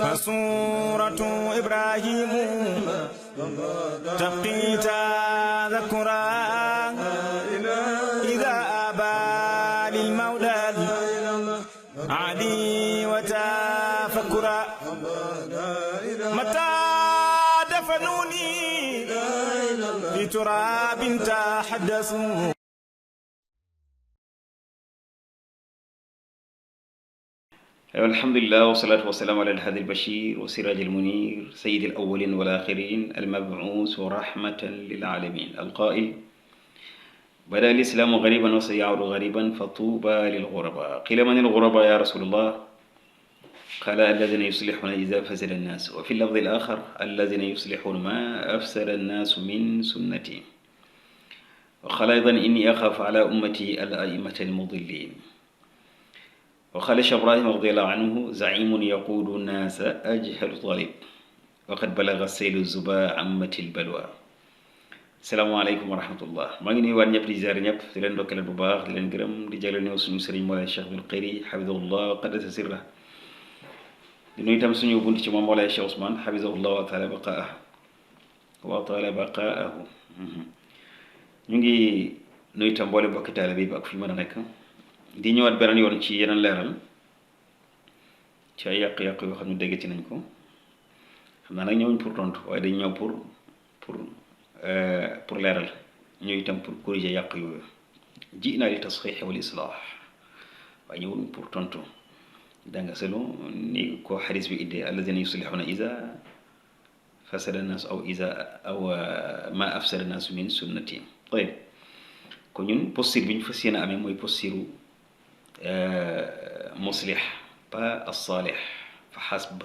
فسورة إبراهيم تبقي تذكرا إذا أبى للمولى علي وتفكرا متى دفنوني في تراب تحدثوا. الحمد لله والصلاة والسلام على الهادي البشير وسراج المنير سيد الأولين والآخرين المبعوث رحمة للعالمين القائل بدأ الإسلام غريبا وسيعود غريبا فطوبى للغرباء. قيل من الغرباء يا رسول الله؟ قال الذين يصلحون إذا فسد الناس، وفي اللفظ الآخر الذين يصلحون ما أفسد الناس من سنتي. وقال أيضا إني أخاف على أمتي الأئمة المضلين. وقال الشيخ إبراهيم رضي الله عنه زعيم يقود الناس أجهل طالب وقد بلغ السيل الزباء عمة البلوى. السلام عليكم ورحمة الله. maa ngi nuyu waat ñëpp di ziar ñëpp di leen ndokkale bu baax di leen gërëm di jagleel ñëw suñu sëriñ Mawlaay Cheikh Bil Khayri hafidahullah wa qaddasa sirra. di nuyu itam suñu bunt ci moom Mawlaay Cheikh Ousmane hafidahullah wa taala baqaahu. ñu ngi nuyu itam mboole mbokki taalibe bi ak fi mën a nekk di ñëwaat beneen yoon ci yeneen leeral ci ay yàq-yàq yoo xam ne dégg ci nañ ko. xam naa nag ñëwuñ pour tontu waaye dañ ñëw pour leeral ñëw itam pour corriger yàq yooyu. ji naa li tasxiix wal islaax waaye ñëwuñ pour tontu da nga selu ni ko xadis bi iddee allazina yuslixuuna iza fasada nas aw ma afsada nas min sunnati. tayib ko ñun posture bi ñu fas yéene amee mooy posture muslix pas as-saalix fa xasb.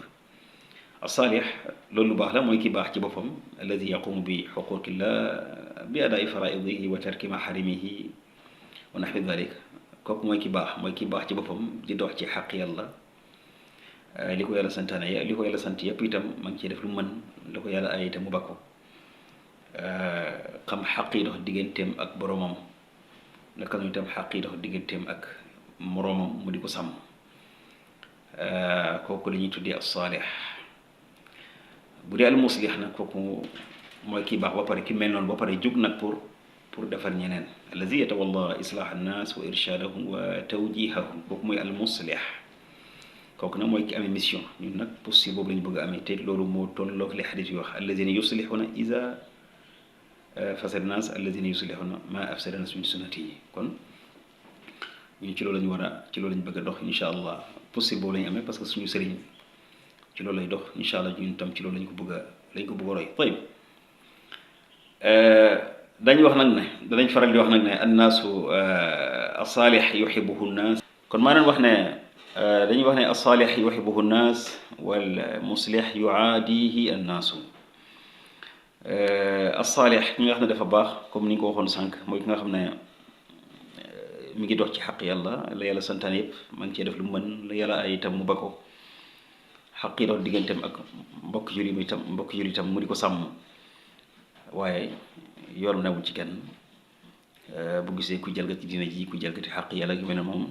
as-saalix loolu lu baax la mooy ki baax ci boppam alladi yaqumu bi xuquqillah bi adaa'i faraidihi wa tarki maharimihi wa naxwi dalik. kooku mooy ki baax ci boppam di dox ci xaq yàlla li ko yàlla santaane li ko yàlla sant yëpp itam ma ngi ciy def lu mën la ko yàlla ay itam mu bakko xam xaq yi dox digganteem ak boromam naka noonu itam xaq yi dox digganteem ak moroomam mu di ko sàmm. kooku la ñuy tuddee as-saalix. bu dee al-muslix nag kooku mooy ki baax ba pare ki mel noonu ba pare jug nag pour defar ñeneen allazi yatawalla islaaha an-naas wa irshaadahum wa tawjihahum. kooku mooy al-muslix. kooku nag mooy ki amee mission. ñun nag posture boobu la ñu bëgg a amee te loolu moo tolloog li xadis yi wax allazina yuslixuuna iza fasada an-naas allazina yuslixuuna ma afsada an-naas min sunnati. kon ñun ci loolu lañu ci loolu lañu bëgg a dox incha allah. posture boobu la ñu amee parce que suñu sëriñ ci loolu lay dox incha allah ñun tam ci loolu lañ ko bëgg a roy. tayib dañuy wax nag ne danañ faral di wax nag ne annaasu as-saalix yuhibbuhu an-naas. kon maanaam wax ne dañuy wax ne as-saalix yuhibbuhu an-naas wal muslix yuaadihi an-naasu. as-saalix ki nga xam ne dafa baax comme ni nga ko waxoon sànq mooy ki nga xam ne mi ngi dox ci xaq yàlla la yàlla santaan yëpp ma ngi cee def lu mu mën la yàlla ay itam mu ba ko xaq yi dox digganteem ak mbokk julitam mu di ko sàmm waaye yoonam newul ci kenn bu gisee ku jalgati diina ji ku jalgati xaq yàlla gi mel ne moom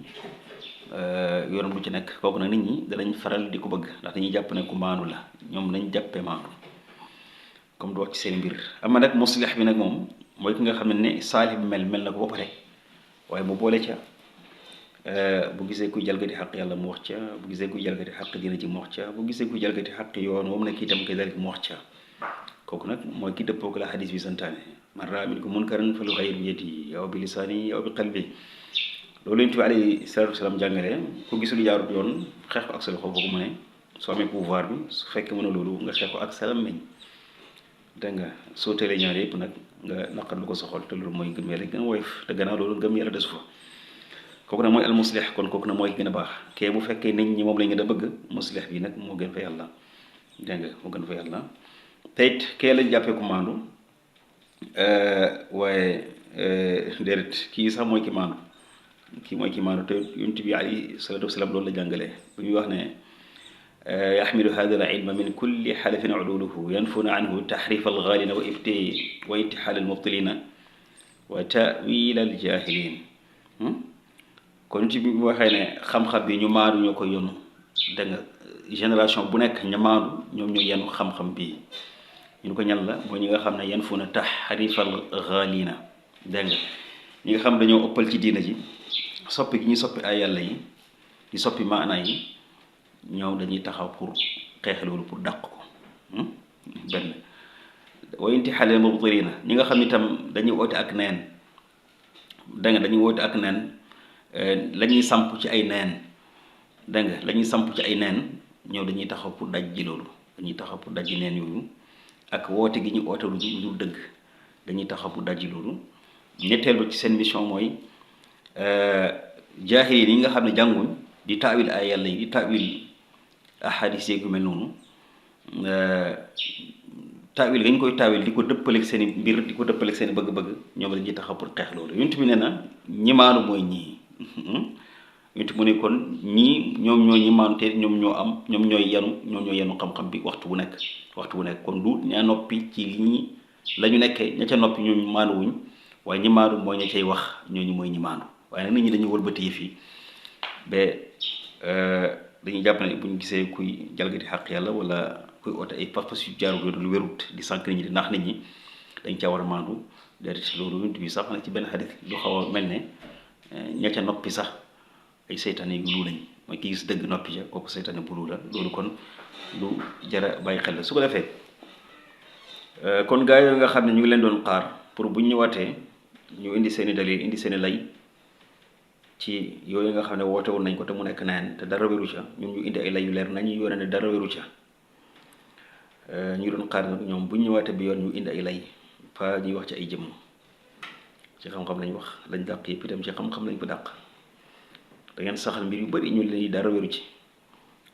yoonam du ci nekk. kooku nag nit ñi danañ faral di ko bëgg ndax dañuy jàpp ne ku maandu la ñoom nañ jàppee maandu comme du wax ci seen mbir. ama nag muslix bi nag moom mooy ki nga xam ne saalix bi mel na ko ba pare waaye mu boole ca bu gisee kuy jalgati xaq yàlla mu wax ca bu gisee kuy jalgati xaq diina ji mu wax ca bu gisee kuy jalgati xaq yoon moom nag itam kay dalik mu wax ca. kooku nag mooy ki dëppoo ak la xadis bi santaane man raa minkum munkaran falyughayyirhu bi yadihi aw bi lisaanihi aw bi qalbihi. loolu Yonent bi alayhi salaatu wa salaam jàngale ku gis lu jaarut yoon xeex ko ak sa loxo boobu mu ne soo amee pouvoir bi su fekkee mën a loolu nga xeex ko ak sa làmmiñ dégg nga soo teelee ñaar yëpp nag nga naqar lu ko sa xol te loolu mooy ngëm yàlla gën a woyof te gannaaw loolu ngëm yàlla desu fa. kooku nag mooy al muslix. kon kooku nag mooy gën a baax kee bu fekkee nit ñi moom lañ gën a bëgg muslix bi nag moo gën fa yàlla dégg nga moo gën fa yàlla. te it kee lañ jàppee ku maandu waaye déedéet kii sax mooy ki maandu te Yonent bi alayhi salaatu wasalaam loolu la jàngalee bu ñuy wax ne yaxmilu hada al ilma min kulli xalafin uduluhu yanfuna anhu taxrifa algaalina wa intixaal almubtilina wa tawil aljahilin. kon ci bi mu waxee ne xam-xam bi ñu maandu ñoo ko yónnu dégg nga génération bu nekk ñamaandu ñoom ñoo yenu xam-xam bii ñu ko ñan la mooy ñi nga xam ne yan fu na taxrifal ghalina dégg nga ñi nga xam dañoo ëppal ci diina ji soppi gi ñu soppi ay yàlla yi di soppi maana yi ñoom dañuy taxaw pour xeex loolu pour dàq ko benn wa intixaalil mubtilina ñi nga xam ne itam dañuy woote ak neen dégg nga dañuy woote ak neen la ñuy samp ci ay neen dégg nga la ñuy samp ci ay neen ñoom dañuy taxaw pour daj ji loolu dañuy taxaw pour daj ji neen yooyu ak woote gi ñu woote lu dul dëgg dañuy taxaw pour daj ji loolu ñetteelu ci seen mission mooy jaahil yi nga xam ne jànguñ di taawil ay yàlla yi di taawil ahadis yeeg yu mel noonu taawil gañ koy taawil di ko dëppaleeg seen i mbir di ko dëppaleeg seen i bëgg-bëgg ñoom dañuy taxaw pour xeex loolu yonent bi nee na ñi maanu mooy ñii yonent mu ne kon ñii ñoom ñooy ñi maanu te ñoom ñooy yenu xam-xam bi waxtu bu nekk kon du ñaa noppi ci li ñi la ñu nekkee ña ca noppi ñooñu maanu wuñ waaye ñi maanu mooy ña cay wax ñooñu mooy ñi maanu waaye nag nit ñi dañuy wëlbati yëf yi ba dañuy jàpp ne buñ gisee kuy jalgati xaq yàlla wala kuy oote ay pas-pas yu jaarul lu wérut di sànq nit ñi di nax nit ñi dañ caa war a maandu déedéet loolu yonent bi sax nag ci benn xadis lu xaw a mel ne ña ca noppi sax ay seytaane yu lu lañ mooy ki gis dëgg noppi ja kooku seytaane bu lu la loolu kon lu jara bàyyi xel la su ko defee kon gaa yooyu nga xam ne ñu ngi leen doon xaar pour buñ ñëwaatee ñu indi seen i dalil indi seen i lay ci yooyu nga xam ne woote woon nañ ko te mu nekk neen te dara wéru ca ñun ñu indi ay lay yu leer nañu yore ne dara wéru ca ñu doon xaar nag ñoom buñ ñëwaatee bi yoon ñu indi ay lay pa ñuy wax ci ay jëmm ci xam-xam lañ wax lañ dàq yëpp itam ci xam-xam lañ ko dàq da ngeen saxal mbir yu bëri ñu leen dara wéru ci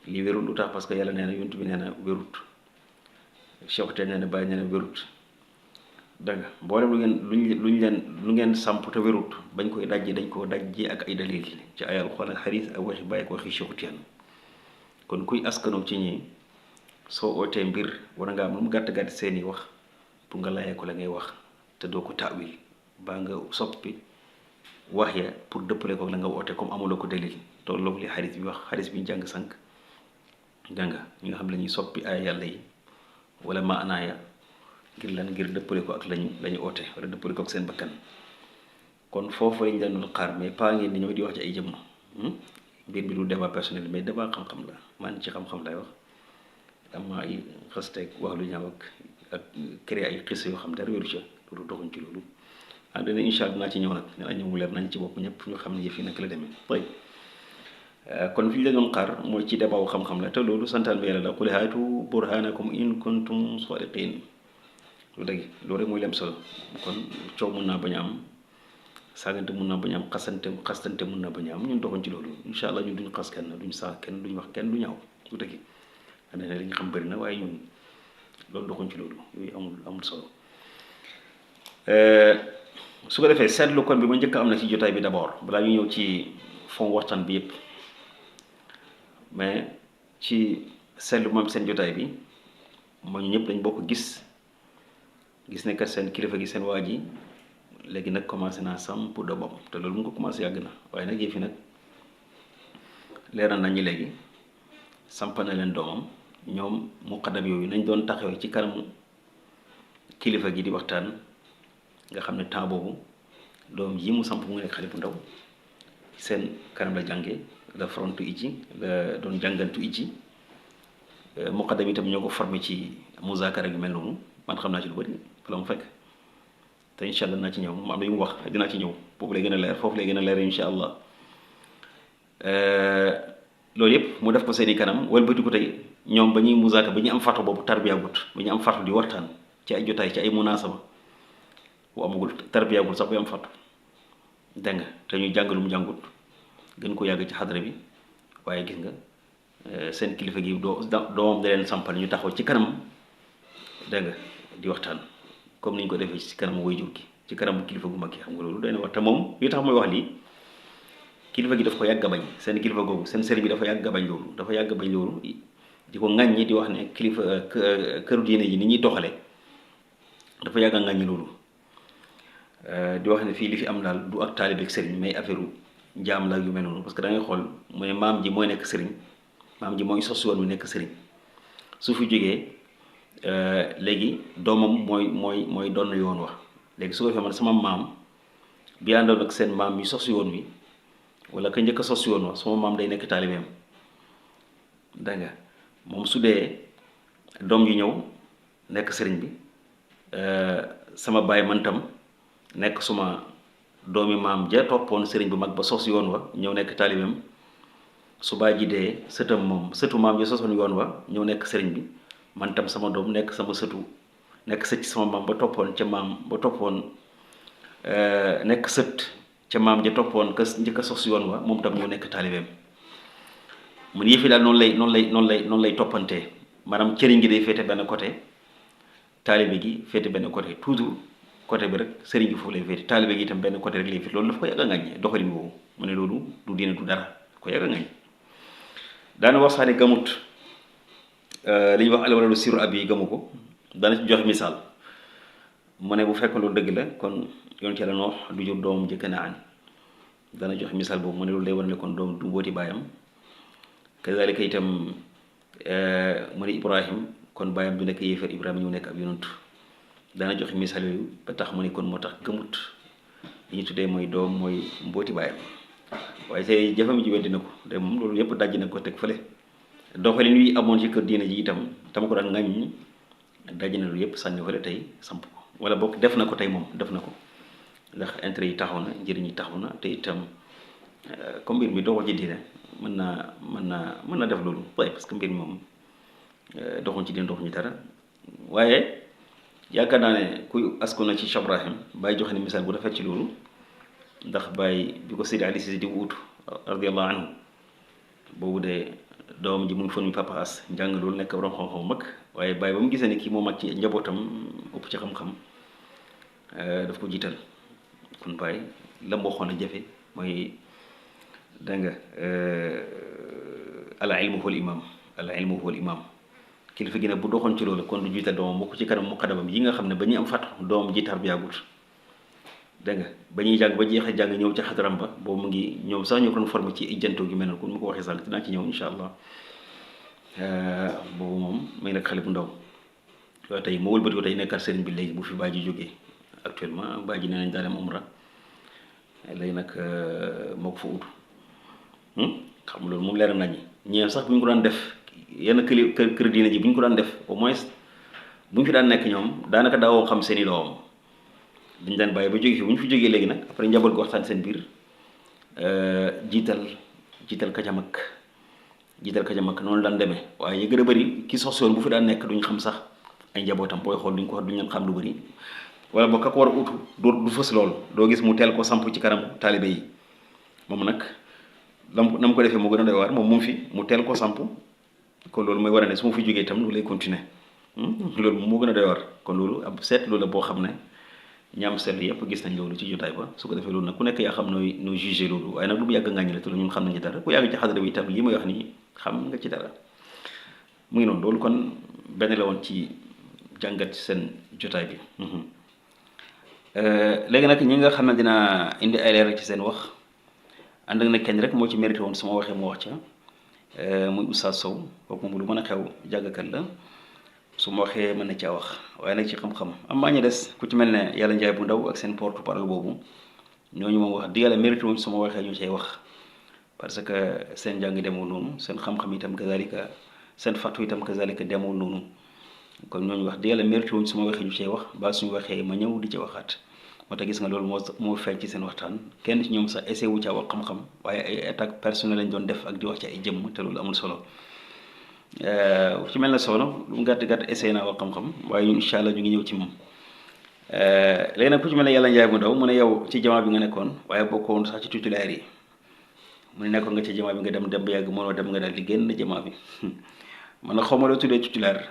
lii wérul lu tax parce que yàlla nee na yonent bi nee na wérut Cheikh te nee na bàyyi nee na wérut danga mboolem lu ngeen samp te wérut bañ koy dajji dañ koo dajji ak ay dalil ci ay alxuraan ak xadiis ak waxi bàyyi ak waxi Cheikh Tijaan kon kuy askanoo ci ñi soo ootee mbir war nga am lu mu gàtt-gàtt seeni wax pour nga layee ko la ngay wax te doo ko taawil baa nga soppi wax ya pour dëppale ko la nga woote comme amuloo ko dalil tolloog li xadis bi wax xadis bi ñu jàng sànq danga ñi nga xam ne la ñuy soppi ay yàlla yi wala maanaaya ngir dëppale ko ak lañu oote wala dëppale ko ak seen bakkan kon foofu lañ leen doon xaar mais pas ngeen di ñëw di wax ci ay jëmm mbir bi du débat personnel mais débat xam-xam la man ci xam-xam lay wax ama ay xasteeg wax lu ñaaw ak créer ay xis yoo xam dara wéru ca loolu doxuñ ci loolu dana incha allah dinaa ci ñëw nag dinaa ñëw mu leer nañ ci bopp ñëpp ñu xam ne yëf yi nag la demee tey kon fi ñu la doon xaar mooy ci débat wu xam-xam la te loolu santaan bi yàlla la qul haatu burhanakum in kuntum sadiqin lu dëgg loolu rek mooy lem solo kon coow mun naa bañ a am saagante mun naa bañ a am xastante mun naa bañ a am ñun doxuñ ci loolu incha allah ñun duñ xas kenn duñ saag kenn duñ wax kenn du ñaaw lu dëgg xam ne li ñu xam bëri na waaye ñun loolu doxuñ ci loolu yooyu amul solo su ko defee seetlu kon bi ma njëkk am na ci jotaay bi d'abord balaa ñu ñëw ci fond waxtaan bi yëpp mais ci seetlu moom seen jotaay bi moo ñu ñëpp dañ bokk gis ne kat seen kilifa gi seen waa ji léegi nag commencé naa samp doomam te loolu mu ko commencé yàgg na waaye nag yëf yi nag leeral nañu léegi samp na leen doomam ñoom muqaddam yooyu nañ doon taxawee ci kanamu kilifa gi di waxtaan nga xam ne temps boobu doom yi mu samp mu ngi nekk xale bu ndaw seen kanam la jànge la frontu iji la doon jàngantu iji muqaddam itam ñoo ko formé ci muzaakara yu mel noonu man xam naa ci lu bëri fa la mu fekk te incha allah naa ci ñëw mu am na yu mu wax dinaa ci ñëw boobu lay gën a leer foofu lay gën a leer incha allah loolu yëpp mu def ko seeni kanam wëlbati ko tey ñoom ba ñuy muzaaka ba ñuy am fatu boobu tarbiyagut ba ñu am fatu di waxtaan ci ay jotaay ci ay munaasaba bu amagul tarbiyagul sax bu am fatu dégg nga te ñu jàng lu mu jàngut gën ko yàgg ci xadra bi waaye gis nga seen kilifa gi doomam da leen sampal ñu taxaw ci kanam dégg nga di waxtaan comme ni ñu ko defee ci kanam waajur gi ci kanam kilifa gu mag gi xam nga loolu day na wax te moom li tax mooy wax lii kilifa gi daf ko yàgg a bañ seen kilifa googu seen sëriñ bi dafa yàgg a bañ loolu dafa yàgg a bañ loolu di ko ŋàññi di wax ne kilifa këru diine ji ni ñuy doxale dafa yàgg a ŋàññi loolu di wax ne fii li fi am daal du ak taalibe ak sëriñ mais affaire jaam la yu mel noonu parce que da ngay xool mu ne maam ji mooy nekk sëriñ maam ji mooy sos yoon wi nekk sëriñ su fi jógee léegi doomam mooy doon yoon wa léegi su ko defee man sama maam bi àndoon ak seen maam yi sos yoon wi wala ka njëkk a sos yoon wa sama maam day nekk taalibeem dégg nga moom su dee doom ji ñëw nekk sëriñ bi sama baay man tam nekk suma doomi maam ja toppoon sëriñ bu mag ba sos yoon wa ñëw nekk taalibeem su baay ji dee sëtam moom sëtu maam ja sosoon yoon wa ñëw nekk sëriñ bi man tam sama doom nekk sama sëtu nekk sët ci sama maam ba toppoon ca maam ba toppoon nekk sët ca maam ja toppoon ka njëkk a sos yoon wa moom tam ñëw nekk taalibeem mun yëfi daal noonu lay toppantee maanaam cëriñ gi day féete benn côté taalibe gi féete benn côté toujours côté bi rek sëriñ gi foofu lay féete taalibe gi itam benn côté rek lay féete loolu daf ko yàgg a ŋàññee doxalin boobu mu ne loolu du diine du dara ko yàgg a ŋàññ daana wax sax ne gamut li ñuy wax alwaladu siru ab yi gamu ko dana ci joxe misaal mu ne bu fekkoon loolu dëgg la kon yoon ci la noox du jur doom ji Kanaan dana joxe misaal boobu mu ne loolu day war ne kon doom du mbooti baayam kazalika itam mu ne Ibrahim kon baayam du nekk yéefar Ibrahima ñu nekk ab yonant dana joxe misaal yooyu ba tax mu ne kon moo tax gëmut li ñu tuddee mooy doom mooy mbooti baayam waaye tey jëfam ji weddi na ko de moom loolu yëpp dajji na ko teg fële doxalin wi amoon ci kër diine ji itam tama ko daan ngañ dajji na loolu yëpp sànni fële tey samp ko wala boog def na ko tey moom def na ko ndax intérêt yi taxaw na njëriñ yi taxaw na te itam comme mbir mi doxul ci diine mën naa def loolu waaye parce que mbir mi moom doxuñ ci diine doxuñ ci dara waaye yaakaar naa ne kuy asko na ci Cheikh Ibrahim Baye joxe ne misaal bu rafet ci loolu ndax Baye bi ko Seydi Ali Cissé di wuutu radiyallahu anhu boobu de doom ji mu ngi fon mi Papa As njàng loolu nekk borom xam-xam mag waaye Baye ba mu gisee ne kii moo mag ci njabootam ëpp ci xam-xam daf ko jiital kon Baye la mu waxoon a jafe mooy dégg nga al ilmu huwal imam kilifa gi nag bu doxoon ci loolu kon du jiital doomam mu ko ci kanam muqaddamam yi nga xam ne ba ñuy am fatu doomam ji tarbiyaagul dégg nga ba ñuy jàng ba jeexee jàng ñëw ci xadaram ba boobu mu ngi ñoom sax ñu ko doon formé ci ijjantoo gi mel noonu kon mu ko waxee sànq dinaa ci ñëw insha allah boobu moom may nekk xale bu ndaw waaye tey moo wëlbati ko tey nekkal sëriñ bi léegi bu fi bàyyi ji jógee actuellement bàyyi ji nee nañ daa dem umra léegi nag moo ko fa utu xam loolu moom leer nañi ñeem sax bu ñu ko daan def yenn kër diine ji bu ñu ko daan def au moins bu ñu fi daan nekk ñoom daanaka daawoo xam seen i doom dañ daan bàyyi ba jóge fi bu ñu fi jógee léegi nag après njaboot gi waxtaan seen biir jiital ka ca mag noonu daan demee waaye yu gën a bëri ki sos yoon bu fi daan nekk duñ xam sax ay njabootam booy xool duñ ko wax duñ leen xam lu bëri wala boo ka ko war a utu du fës loolu doo gis mu teel ko samp ci kanam taalibe yi moom nag na mu ko defee moo gën a doy waar moom mu fi mu teel ko samp kon loolu mooy war a ne su ma fi jógee itam lu lay continuer loolu moo gën a doy waar kon loolu ab seet loolu la boo xam ne ñaam seetlu yëpp gis nañ loolu ci jotaay ba su ko defee loolu nag ku nekk yaa xam nooy jugé loolu waaye nag lu mu yàgg ngàññi la te ñun xam nañ ci dara ku yàgg ci xadara bi itam lii may wax nii xam nga ci dara mu ngi noonu loolu kon benn la woon ci jàngat seen jotaay bi léegi nag ñi nga xam ne dina indi ay leeral ci seen wax ànd ak na kenn rek moo ci mérité woon sama waxee mu wax ca muy Oustaz Sow kooku moom lu mën a xew jàggkat la su ma waxee mën na caa wax waaye nag ci xam-xam am maa ñu des ku ci mel ne yàlla njaay bu ndaw ak seen porte parole boobu ñooñu moom wax di yàlla mérité wuñ su ma waxee ñu cay wax parce que seen njàng demul noonu seen xam-xam itam kazalika seen fatu itam kazalika demul noonu kon ñooñu wax di yàlla mérité wuñ su ma waxee ñu cay wax ba suñu waxee ma ñëw di ci waxaat moo tax gis nga loolu moo feeñ ci seen waxtaan kenn ci ñoom sax essayé wu ca wax xam-xam waaye ay attaque personnelle lañ doon def ak di wax ci ay jëmm te loolu amul solo ci mel na solo lu mu gàtt essayé naa wax xam-xam waaye ñun incha allah ñu ngi ñëw ci moom léegi nag ku ci mel ne yàlla njaay bu ndaw mu ne yow ci jamaa bi nga nekkoon waaye bokkoon sax ci titulaire yi mu ne nekkoon nga ci jamaa bi nga dem ba yàgg mënoo dem nga daal di génn jamaa bi man na xaw ma loo tuddee titulaire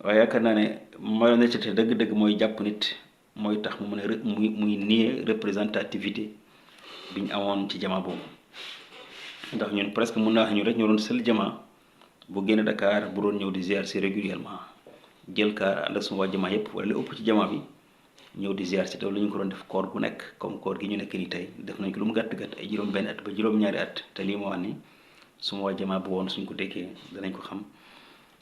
waaye yaakaar naa ne malhonnêteté dëgg-dëgg mooy jàpp nit mooy tax mu mën a muy nier représentativité bi ñu amoon ci jamaa boobu ndax ñun presque mun naa wax ñu rek ñoo doon seul jamaa bu génn Dakar bu doon ñëw di ziar si régulièrement jël kaar ànd ak suma waa jamaa yëpp wala li ëpp ci jamaa bi ñëw di ziar si te lu ñu ko doon def koor bu nekk comme koor gi ñu nekk nii tey def nañ ko lu mu gàtt ay juróom benn at ba juróom-ñaari at te lii ma wax ni suma waa jamaa bu woon suñ ko déggee danañ ko xam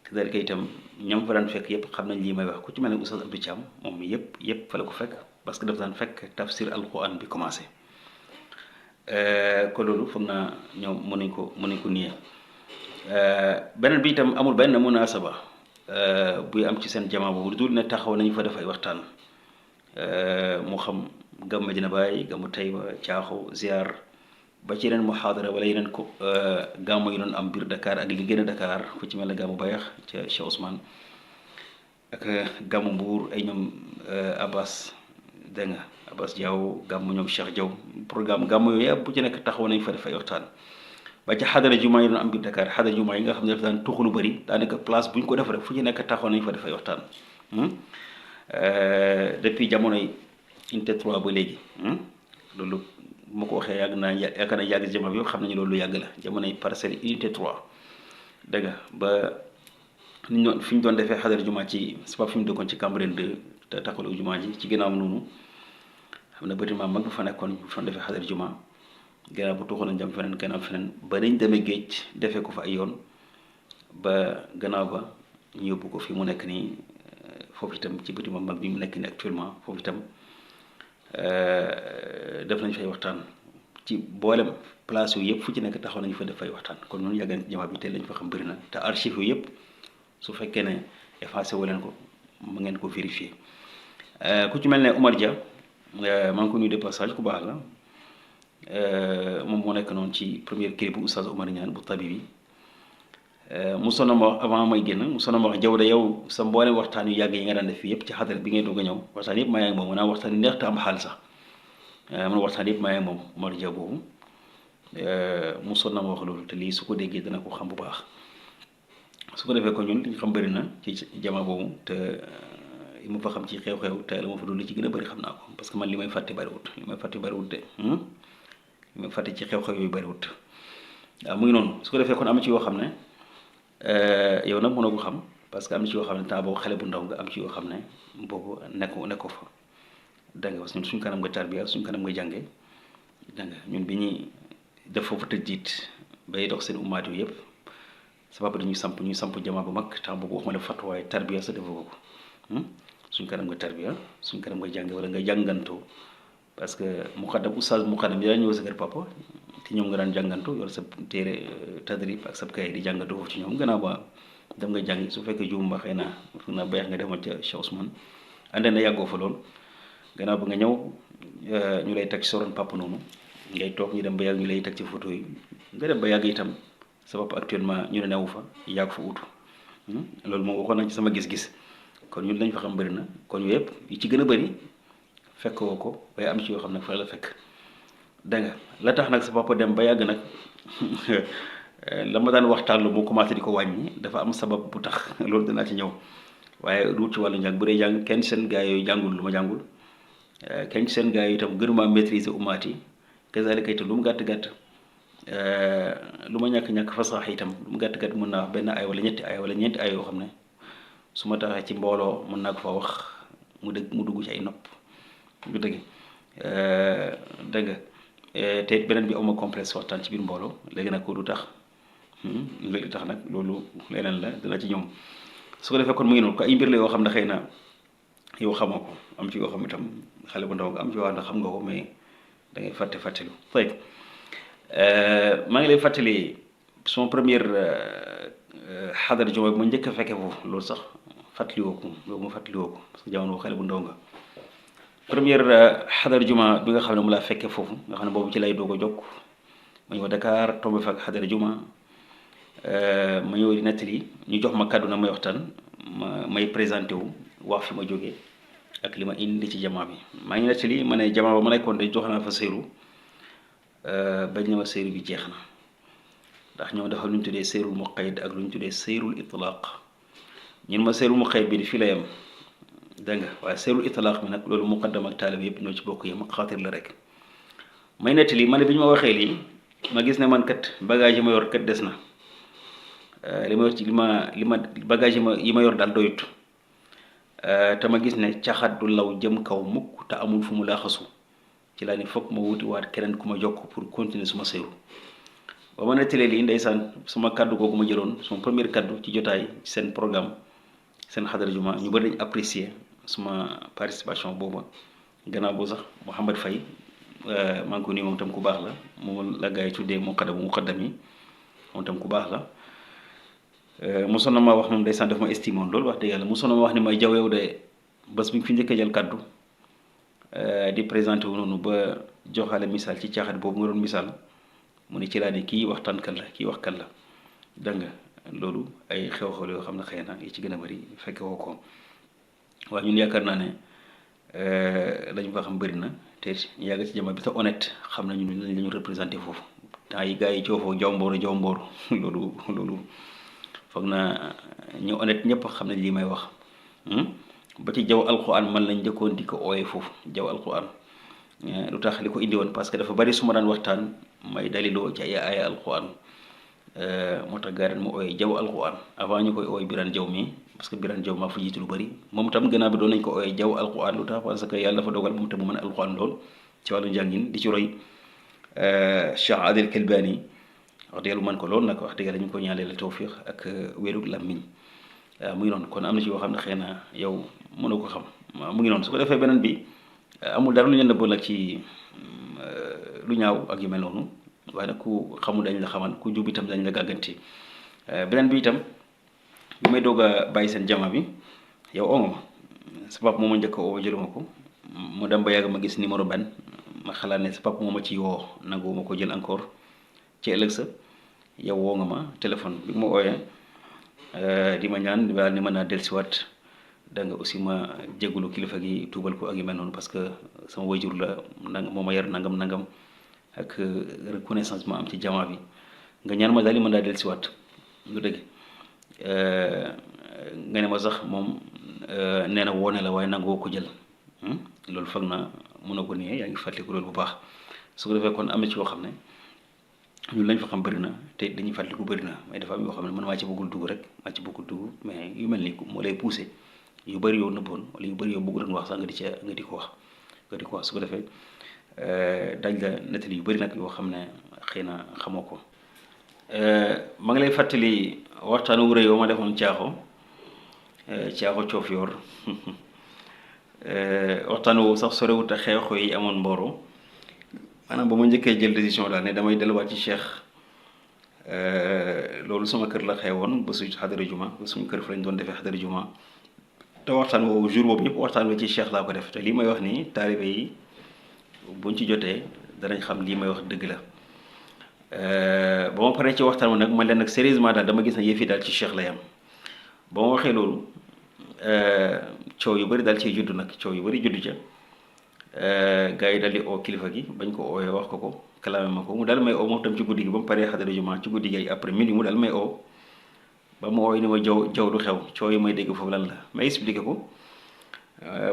te dalika itam ñoom fa daan fekk yëpp xam nañ lii may wax ku ci mel ne Oustaz Abdou Thiam moom yëpp fa la ko fekk parce que daf daan fekk tafsir alquran bi commencé ko loolu foog naa ñoom mën nañ ko nier beneen bi itam amul benn munasaba buy am ci seen jamaa boobu dul ne taxaw nañ fa def ay waxtaan moo xam gàmmu Medina Baye gàmmu Taïba Caaxo ziar ba ci yeneen muhaadara wala yeneen ko gàmmu yi doon am biir Dakar ak li gën a Dakar fu ci mel ne gàmmu Bayax ca Cheikh Ousmane ak gàmmu Mbuur ay ñoom Abbas dégg nga Abbas Diaw gàmmu ñoom Cheikh Diaw programme gàmmu yooyu yëpp bu ci nekk taxaw nañ fa def ay waxtaan ba ci xadara jumaa yi doon am biir Dakar xadara jumaa yi nga xam ne dafa daan tuxu lu bëri daanaka place bu ñu ko def rek fu ci nekk taxaw nañ fa def ay waxtaan depuis jamonoy unité 3 ba léegi loolu bu ma ko waxee yaakaar naa yàgg jamono bi yëpp xam nañu loolu lu yàgg la jamonoy parcelle unité 3 dégg nga ba ni ñu fi ñu doon defee xadara jumaa ci sabab fi mu dëkkoon ci Cambérène 2 te taxalu jumaa ji ci ginnaaw noonu xam na bâtiment mag bu fa nekkoon bu fa defee xadara jumaa gannaaw bu tuxoon nañ jëm feneen gannaaw feneen ba dañ demee géej defee ko fa ay yoon ba gannaaw ba ñu yóbbu ko fi mu nekk nii foofu itam ci bâtiment mag bi mu nekk nii actuellement foofu itam def nañ fay waxtaan ci boolem place yu yëpp fu ci nekk taxaw nañu fa def fay waxtaan kon ñun yàgg nañ ci jamaa bi te lañ fa xam bëri na te archive yu yëpp su fekkee ne effacé wu leen ko mu ngeen ko vérifier ku ci mel ne Omar Dia maa ngi ko nuyu de passage ku baax la moom moo nekk noonu ci première clip bu Oustaz Omar Niane bu Tabibi mu sonn ma wax avant may génn mu sonn ma wax jaw da yow sa mboolem waxtaan yu yàgg yi nga daan def fii yëpp ci xadara bi ngay doog a ñëw waxtaan yëpp maa ngi ak moom maanaam waxtaan yu neex te am xaal sax man waxtaan yëpp maa ngi ak moom Omar Dia boobu mu sonn ma wax loolu te lii su ko déggee dana ko xam bu baax su ko defee ko ñun li ñu xam bëri na ci jamaa boobu te li ma fa xam ci xew-xew te la ma fa doon li ci gën a bëri xam naa ko parce que man li may fàtte bëriwut de li may fàtte ci xew-xew yooyu bëriwut waaw mu ngi noonu su ko defee kon am ci yoo xam ne yow nag mënoo ko xam parce que am ci yoo xam ne temps boobu xale bu ndaw nga am ci yoo xam ne boobu nekkoo fa dégg nga parce que ñun suñ kanam nga tarbiya suñ kanam nga jànge dégg nga ñun bi ñuy def foofu tëj jiit bay dox seen ummaat yooyu yëpp sabab dañuy samp jamaa bu mag temps boobu wax ma ne fattu waaye tarbiya sa defoo ko suñ kanam nga tarbiya suñ kanam nga jànge wala nga jàngantoo parce que oustaz muqaddam yaa ñëw sa kër papa ci ñoom nga daan jàngantu yor sa téere tadrib ak sab kay di jàngantu foofu ci ñoom gannaaw ba dem nga jàngi su fekkee juum ba xëy na fu na bayax nga demoon ca Cheikh Ousmane àndee na yàggoo fa lool gannaaw ba nga ñëw ñu lay teg ci soroon papa noonu ngay toog ñu dem ba yàgg ñu lay teg ci photo yi nga dem ba yàgg itam sa papa actuellement ñu ne newu fa yàgg fa utu loolu moom waxoon nañ ci sama gis-gis kon ñun lañ fa xam bëri na kon yooyu yëpp yi ci gën a bëri fekk woo ko waaye am ci yoo xam ne fa la fekk dégg nga la tax nag sa papa dem ba yàgg nag la ma daan waxtaan lu mu commencé di ko wàññi dafa am sabab bu tax loolu danaa ci ñëw waaye du ci wàllu njàng bu dee jàng kenn seen gaa yooyu jàngul lu ma jàngul kenn seen gaa yooyu itam gënuma maîtriser umaat yi kazalika itam lu mu gàtt-gàtt lu ma ñàkk-ñàkk fasax itam lu mu gàtt-gàtt mën naa wax benn ay wala ñetti ay wala ñeenti ay yoo xam ne su ma taxee ci mbooloo mën naa ko fa wax mu dugg ci ay nopp du dëgg dégg nga te beneen bi awma complexe waxtaan ci biir mbooloo léegi nag ko du tax léegi tax nag loolu leneen la dina ci ñoom su ko defee kon mu ngi noonu ko ay mbir la yoo xam ne xëy na yow xamoo ko am ci yoo xam itam xale bu ndaw nga am ci yoo xam ne xam nga ko mais da ngay fàttelu tey maa ngi lay fàttali sama première xadara juma bi ma njëkk a fekke foofu loolu sax fàttaliwoo ko loolu ma fàttaliwoo ko parce que jamono xale bu ndaw nga première xadara juma bi nga xam ne mu laa fekkee foofu nga xam ne boobu ci lay doog a jokk ma ñëw Dakar tombé fa ak xadara juma ma ñëw di nettali ñu jox ma kàddu na may waxtaan may présenté wu wax fi ma jógee ak li ma indi ci jamaa bi maa ngi nettali ma ne jamaa ba ma nekkoon de jox naa fa seyru bañ na ma seyru bi jeex na ndax ñoom dafa lu ñu tuddee seyrul muqayyad ak lu ñu tuddee seyrul itlaq ñun ma seyrul muqayyad bi di fii la yem dégg nga waaye seyrul itlaq bi nag loolu muqaddam ak taalib yëpp ñoo ci bokk yem xaatir la rek may nettali ma ne bi ñu ma waxee lii ma gis ne man kat bagage yi ma yor kat des na li ma yor ci li ma bagage yi ma yor daal doyut te ma gis ne caxat du law jëm kaw mukk te amul fu mu laaxasu ci laa ni foog ma wuti waat keneen ku ma jokk pour continuer suma seyru ba ma nettalee lii ndeysaan suma kaddu googu ma jëloon suma première kaddu ci jotaay seen programme seen xadara juma ñu bëri dañ apprécier suma participation booba gannaaw boo sax Mouhamed Faye maa ngi ko nuyu moom tam ku baax la moom la gars yi tuddee muqaddam yi moom tam ku baax la mosoon na ma wax moom ndeysaan daf ma estimé woon loolu wax dëgg yàlla mosoon na ma wax ni may jaweew de bés bi fi njëkk a jël kaddu di présenté wu noonu ba joxaale misaal ci caaxat boobu nga doon misaal mu ne ci laa ne kii waxtaankat la kii waxkat la dégg nga loolu ay xew-xew yoo xam ne xëy na yi ci gën a bëri fekke woo ko waaye ñun yaakaar naa ne lañu fa xam bëri na te ñu yàgg ci jamono bi te honnête xam nañu ne lañu représenté foofu temps yi gars yi coofoo jaw mboor loolu foog naa ñu honnête ñëpp xam nañ lii may wax ba ci jaw alquran man lañ njëkkoon di ko ooyee foofu jaw alquran lu tax li ko indi woon parce que dafa bari su ma daan waxtaan may daliloo ci ay aaya alquran moo tax gars yi ma ooyee jaw alquran avant ñu koy ooy Birane Jaw mi parce que Birane Jaw maa fa jiitu lu bari moom tam gannaaw bi doon nañ ko ooyee jaw alquran lu tax parce que yàlla dafa dogal moom tam mu mën a alquran lool ci wàllu njàngin di ci roy Cheikh Adel Kelbani wax dëgg yàlla man ko lool nag wax dëgg yàlla ñu ko ñaanal la tawfiq ak wéerug làmmiñ mu ngi noonu kon am na ci yoo xam ne xëy na yow mënoo ko xam mu ngi noonu su ko defee beneen bi amul dara lu ñu nëbb nag ci lu ñaaw ak yu mel noonu waaye nag ku xamul dañ la xamal ku jub itam dañ la gàgganti beneen bi itam bi may doog a bàyyi seen jama bi yow oo nga ma sa papa moo ma njëkk a oo jëluma ko mu dem ba yàgg ma gis numéro benn ma xalaat ne sa papa moo ma ci woo nangu ma ko jël encore ci ëllëg sa yow woo nga ma téléphone bi ma ooyee di ma ñaan daal ni mën naa dellusiwaat da nga aussi ma jégalu kilifa gi tuubal ko ak yu mel noonu parce que sama wayjur la nang moo ma yar nangam ak reconnaissance ma am ci jamaa bi nga ñaan ma daal di mën naa dellusiwaat lu dëgg nga ne ma sax moom nee na woone la waaye nangoo ko jël loolu foog na mën a ko nii yaa ngi fàttaliku loolu bu baax su ko defee kon am na ci yoo xam ne ñun lañ fa xam bëri na te dañuy fàttaliku bëri na mais dafa am yoo xam ne man maa ci bëggul dugg rek maa ci bëggul dugg mais yu mel ni moo lay poussé yu bëri yow nëbboon wala yu bëri yow bëggu doon wax sax nga di ko wax su ko defee dañ la nettali yu bëri nag yoo xam ne xëy na xamoo ko ma ngi lay fàttali waxtaan wu rëy yoo ma defoon caaxo coof yor waxtaan woowu sax sorewut a xew-xew yi amoon Mboro maanaam ba ma njëkkee jël décision daal ne damay delluwaat ci Cheikh loolu sama kër la xewoon ba suñu xadara juma ba suñu kër fa lañ doon defee xadara juma te waxtaan woowu jour boobu yëpp waxtaan wi ci Cheikh laa ko def te lii may wax nii taalibe yi buñ ci jotee danañ xam lii may wax dëgg la ba ma paree ci waxtaan wi nag man leen nag sérieusement daal dama gis ne yëf yi daal ci Cheikh la yam ba ma waxee loolu coow yu bëri daal ciy juddu nag coow yu bëri juddu ca gars yi daal di oo kilifa gi bañ ko ooyee wax ko kalaame ma ko mu daal may oo moom tam ci guddi gi ba mu paree xadara juma ci guddi gi après minuit mu daal may oo ba ma ooy ni ma jaw du xew coow yi may dégg foofu lan la may expliqué ko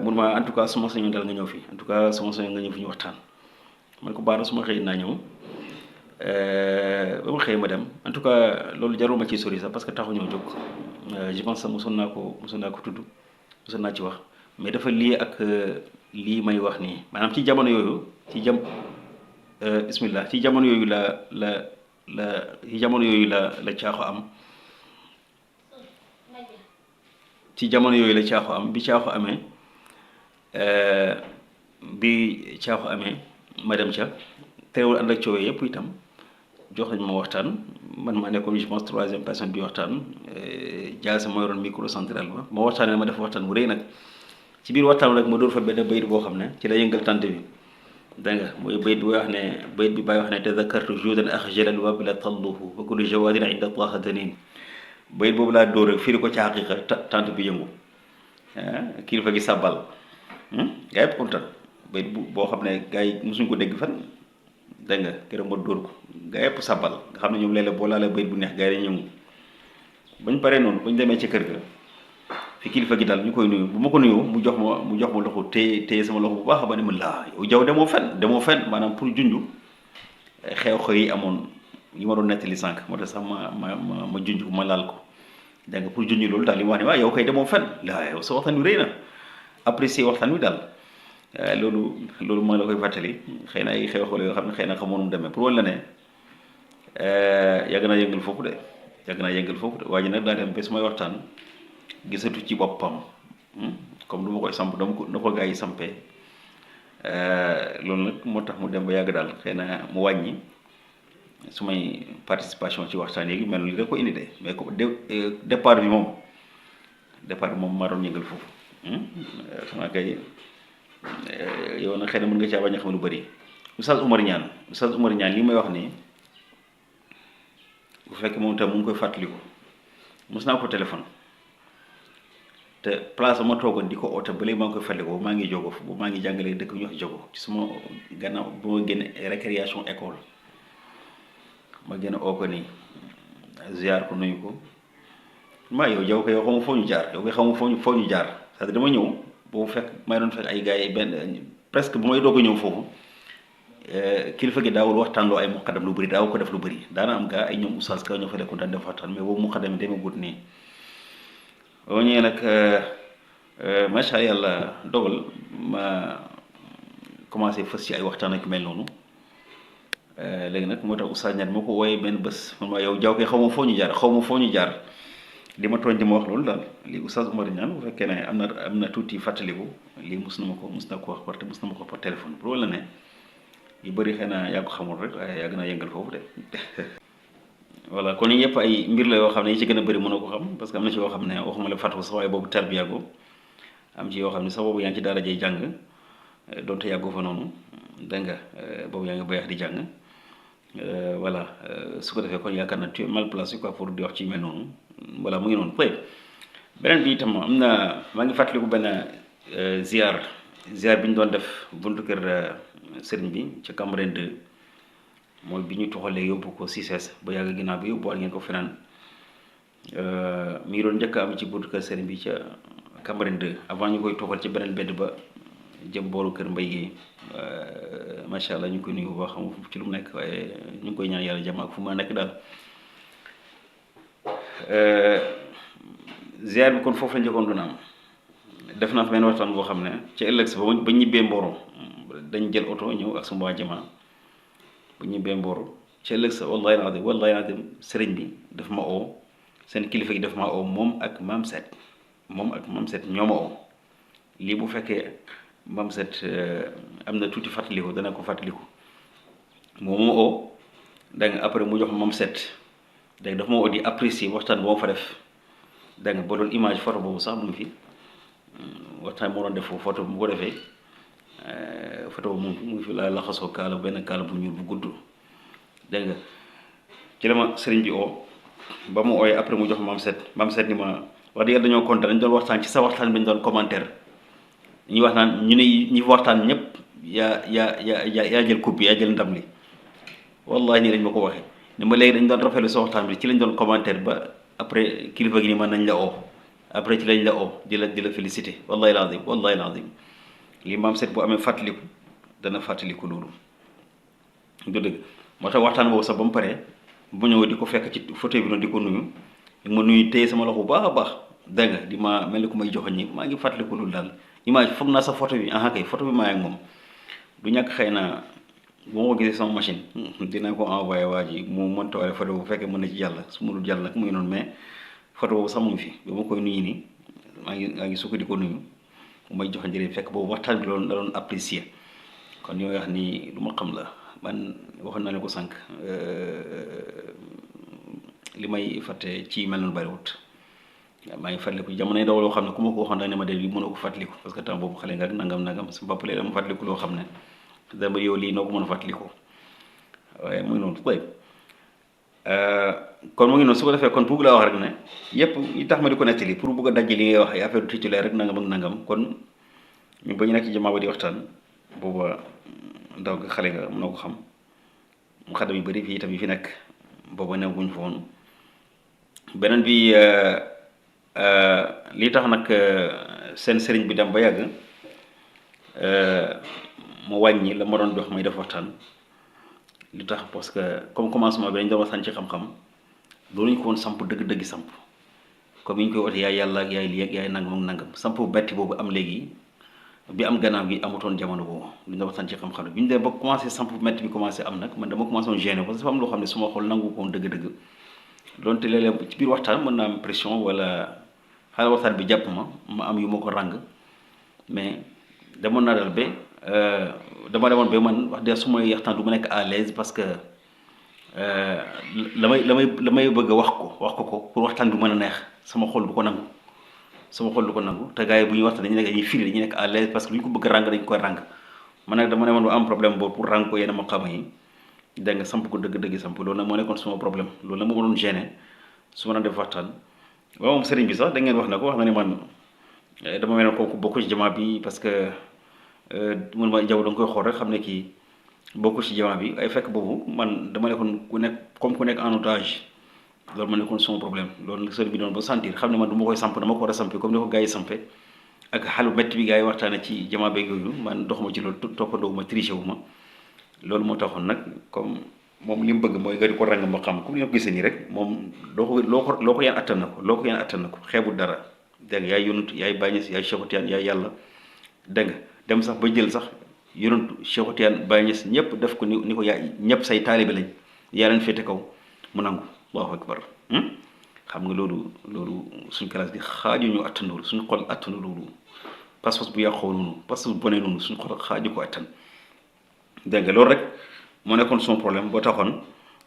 mun ma en tout cas suma sañoon daal nga ñëw fi en tout cas suma sañoon nga ñëw fi ñu waxtaan man ko baana suma xëy naa ñëw ba ma xëy ma dem en tout cas loolu jarul ma ciy sori sax parce que taxu ñoo jóg je pense que mosoon naa ko tudd mosoon naa ci wax mais dafa lii ak lii may wax nii maanaam ci jamono yooyu bismillah ci jamono yooyu la caaxo am ci jamono yooyu la caaxo am bi caaxo amee ma dem ca teewul ànd ak coow yëpp itam jox nañ ma waxtaan man maa nekkoon je pense troisième personne bi waxtaan jaase ma yoroon micro central ba ma waxtaanee ma def waxtaan bu rëy nag ci biir waxtaan rek ma dóor fa benn bayit boo xam ne ci la yëngal tànt bi dégg nga mooy bayit bi wax ne bayit bi bàyyi wax ne tadakartu juudan axjalal wabla talluhu wa kullu jawadin inda taha danin bayit boobu laa dóor rek firi ko ci xaqiqa tànt bi yëngu kilifa gi sàbbal gaa yëpp kontaan bayit boo xam ne gaa yi mosuñ ko dégg fan dégg nga keroog ma dóor ko gaa yëpp sàbbal nga xam ne ñoom léeg-léeg boo laalee bayit bu neex gaa yi dañuy yëngu bañ paree noonu bañ demee ci kër ga fi kilifa gi daal ñu koy nuyu bu ma ko nuyoo mu jox ma loxo téye sama loxo bu baax ba ne ma laa yow jaw demoo fen maanaam pour junj xew-xew yi amoon yi ma doon nettali sànq moo tax sax ma junj ko ma laal ko dégg nga pour junj loolu daal li ma wax ne waaw yow kay demoo fen laa yow sa waxtaan wi rëy na apprécier waxtaan wi daal loolu ma la koy fàttali xëy na ay xew-xew yoo xam ne xëy na xamoon mu demee pour wala ne yàgg naa yëngal foofu de waa ji nag daa dem ba su may waxtaan gisatu ci boppam comme du ma koy samp dama ko na ko gaa yi sampee loolu nag moo tax mu dem ba yàgg daal xëy na mu wàññi su may participation ci waxtaan yeegi mel li da ko indi de mais ko départ bi moom maa doon yëngal foofu xanaa kay yow nag xëy na mën nga caa bañ a xam lu bëri Oustaz Oumar Niane li may wax nii bu fekkee moom tam mu ngi koy fàttaliku mos naa ko téléphone te place ma toogoon di ko oote ba léegi maa ngi koy fàttaliku maa ngi jogo bu maa ngi jàngalee dëkk ñu wax jogo ci suma gannaaw bu ma génne récréation école ma génn oo ko nii ziar ko nuyu ko maa yow jaw ko yow xamu foo ñu jaar yow koy xamu foo ñu jaar c'est-à-dire dama ñëw boobu fekk may doon fekk ay gars yi benn presque bu may doog a ñëw foofu kilifa gi daawul waxtaanloo ay muqaddam lu bëri daaw ko def lu bëri daana am gaa ay ñoom oustaz ka ñoo fa nekkoon daan def waxtaan mais boobu muqaddam yi demee gut nii boo ñëwee nag macha yàlla dogal ma commencé fës ci ay waxtaan ak mel noonu léegi nag moo tax oustaz ñaar moo ko wooyee benn bés man ma yow jaw koy xaw ma foo ñu jaar li ma tooñ di ma wax loolu daal lii oustaz Oumar Niane bu fekkee ne am na tuuti fàttaliku lii mus na ko wax par téléphone pour wala ne yu bëri xëy na yaa ko xamul rek waaye yàgg naa yëngal foofu de voilà kon yëpp ay mbir la yoo xam ne yi ci gën a bëri mënoo ko xam parce que am na ci yoo xam ne waxuma la fàttu sax waaye boobu tarbiya go am ci yoo xam ne sax boobu yaa ngi ci daara jay jàng donte yàggoo fa noonu dégg nga boobu yaa ngi bayax di jàng voilà su ko defee kon yaakaar na tu es mal placé quoi pour di wax ci mel noonu voilà mu ngi noonu pëy beneen bi itam am na maa ngi fàttaliku benn ziar bi ñu doon def buntu kër sëriñ bi ca Cambérène 2 mooy bi ñu toxalee yóbbu ko Cissesse ba yàgg ginnaaw bi yóbbuwaat ngeen ko fenaan mi ngi doon njëkk am ci buntu kër sëriñ bi ca Cambérène 2 avant ñu koy toxal ci beneen bedd ba jëm booru kër mbay gi macha allah ñu ngi koy nuyu bu baax xam ci lu mu nekk waaye ñu ngi koy ñaan yàlla jàmm ak fu ma nekk daal ziar bi kon foofu la njëkkoon doon am def naa fa benn waxtaan boo xam ne ci ëllëg sa ba ñibbee Mboro dañ jël oto ñëw ak sama waa jamaa ba ñibbee Mboro ci ëllëg sa wallahi alazim sëriñ bi daf ma oo seen kilifa gi daf ma oo moom ak maam Set ñoo ma oo lii bu fekkee maam Set am na tuuti fàttaliku dana ko fàttaliku moom ma oo dégg nga après mu jox maam Set dégg nga daf ma oo di apprécier waxtaan boo fa def dégg nga ba doon image photo boobu sax mu ngi fi waxtaan moo doon def photo bu ko defee photo mu ngi fi la laxasoo kaala benn kaala bu ñuul bu gudd dégg nga ci la ma sëriñ bi oo ba mu ooyee après mu jox maam Set ni ma wax dëgg yàlla dañoo kontaan dañ doon waxtaan ci sa waxtaan bi ñu doon commentaire ñuy wax naan ñu ne ñi waxtaan ñëpp yaa jël coupe bi yaa jël ndam li wallahi nii dañ ma ko waxee ni ma léegi dañ doon rafetlu sa waxtaan bi ci lañ doon commentaire ba après kilifa gi ni man nañ la oo après ci lañ la oo di la félicité wallahi lazim lii maam Set bu amee fàttaliku dana fàttaliku loolu du dëgg moo tax waxtaan boobu sax ba mu paree bu ñëw di ko fekk ci photo bi noonu di ko nuyu ma nuyu téye sama loxo bu baax a baax dégg nga di ma mel ni ku may joxoñ ñi maa ngi fàttaliku loolu daal image foog naa sa photo bi kay photo bi maa ak moom du ñàkk xëy na bu ma ko gisee sama machine dinaa ko envoyé waa ji mu monté wala photo bu fekkee mën na ci jàll su mënul jàll nag mu ngi noonu mais photo boobu sax mu ngi fi ba ma koy nuyu nii maa ngi sukk di ko nuyu mu may joxe njëriñ fekk boobu waxtaan bi loolu la doon apprécier kon ñoo wax ni lu ma xam la man waxoon naa leen ko sànq li may fàtte ci mel noonu bariwut waaw maa ngi fàttaliku jamono yi daw loo xam ne ku ma ko waxoon da ne ma de li mënoo ko fàttaliku parce que temps boobu xale nga nangam su bopp lee dama fàttaliku loo xam ne dama yow lii noo ko mën a fàttaliku waaye mu ngi noonu kon mu ngi noonu su ko defee kon pour laa wax rek ne yëpp yi tax ma di ko nettali pour bugg a dajji li ngay wax ay affaire titulaire rek nangam ak nangam kon ñu ba ñu nekk ci jamaa ba di waxtaan booba ndaw nga xale nga mënoo ko xam mu xadam yu bëri fii itam yi fi nekk booba new guñ fa woon beneen bi lii tax nag seen sëriñ bi dem ba yàgg mu wàññi la ma doon jox may def waxtaan li tax parce que comme commencement bi dañ doon waxtaan ci xam-xam doonuñu ko woon samp dëgg-dëgg samp comme yi ñu koy oote yaay yàlla ak yaay lii ak yaay nangam ak nangam samp betti boobu am léegi bi am gannaaw gi amutoon jamono boobu lu ñu waxtaan ci xam-xam bi ñu dee ba commencé samp métti bi commencé am nag man dama commencé woon gêné parce que dafa am loo xam ne su ma xool nangu ko woon dëgg-dëgg doonte léeg-léeg ci biir waxtaan mën naa am pression wala xaaral waxtaan bi jàpp ma am yu ma ko ràng mais demoon naa dal ba dama demoon ba man wax dëgg su may waxtaan du ma nekk à l'aise parce que la may bëgg a wax ko pour waxtaan bi mën a neex sama xol du ko nangu te gars yi bu ñuy waxtaan dañuy firi dañuy nekk à l'aise parce que lu ñu ko bëgg ràng dañu koy ràng man nag dama ne woon ba am problème boobu pour ràng ko yenn maqaama yi dégg nga samp ko dëgg-dëgg samp loolu nag moo nekkoon suma problème loolu nag moo ma doon gêné su ma doon def waxtaan waaw moom sëriñ bi sax da ngeen wax na ne man dama mel ne kooku bokku ci jamaa bi parce que mun ma jaw da nga koy xool rek xam ne kii bokku ci jamaa bi ay fekk boobu man dama nekkoon ku nekk en otage loolu ma nekkoon sama problème loolu sëriñ bi doon ba sentir xam ne man du ma koy samp dama ko war a sampe comme ni ko gars yi sampe ak xalu métti bi gars yi waxtaane ci jamaa beeg yooyu man doxuma ci loolu toppandoo ma triché wu ma loolu moo taxoon nag comme moom li mu bëgg mooy nga di ko rang ma xam comme ni nga ko gisee nii rek moom loo ko yan attan na ko xeebul dara dégg nga yaay yonent yaay Baay Ñas yaay Cheikh Tiyaan yaay yàlla dégg nga dem sax ba jël sax yonent Cheikh Tiyaan Baay Ñas ñëpp def ko ni ko yaay ñëpp say taalibe lañ yaa leen féete kaw mu nangu Allahu akbar xam nga loolu suñ classe gi xaaju ñu attan loolu suñu xol attanu loolu pas-pas bu yàqoo noonu pas-pas bu bonee noonu suñu xol xaaju ko attan dégg nga loolu rek moo nekkoon son problème boo taxoon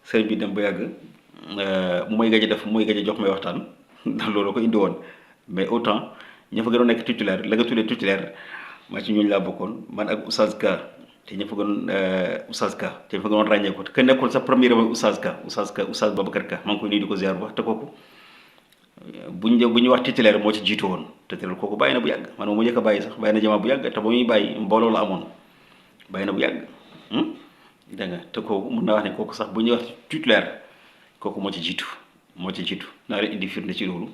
sëriñ bi dem ba yàgg mooy gëj a jox may waxtaan ndax loolu ko indi woon mais autant ña fa gënoon nekk titulaire la nga tuddee titulaire maa ci ñooñu laa bokkoon man ak Oustaz Ka te ña fa gënoon te ña fa gënoon ràññee ko te ka nekkoon sa premier mooy Oustaz Babacar Ka maa ngi koy nuyu di ko ziar bu wax te kooku bu ñu wax titulaire moo ci jiitu woon titulaire kooku bàyyi na bu yàgg man moom mu njëkk a bàyyi sax bàyyi na jamaa bu yàgg te ba muy bàyyi mbooloo la amoon bàyyi na bu yàgg dégg nga te kooku mun naa wax ne kooku sax bu ñuy wax titulaire kooku moo ci jiitu naa leen indi firnde ci loolu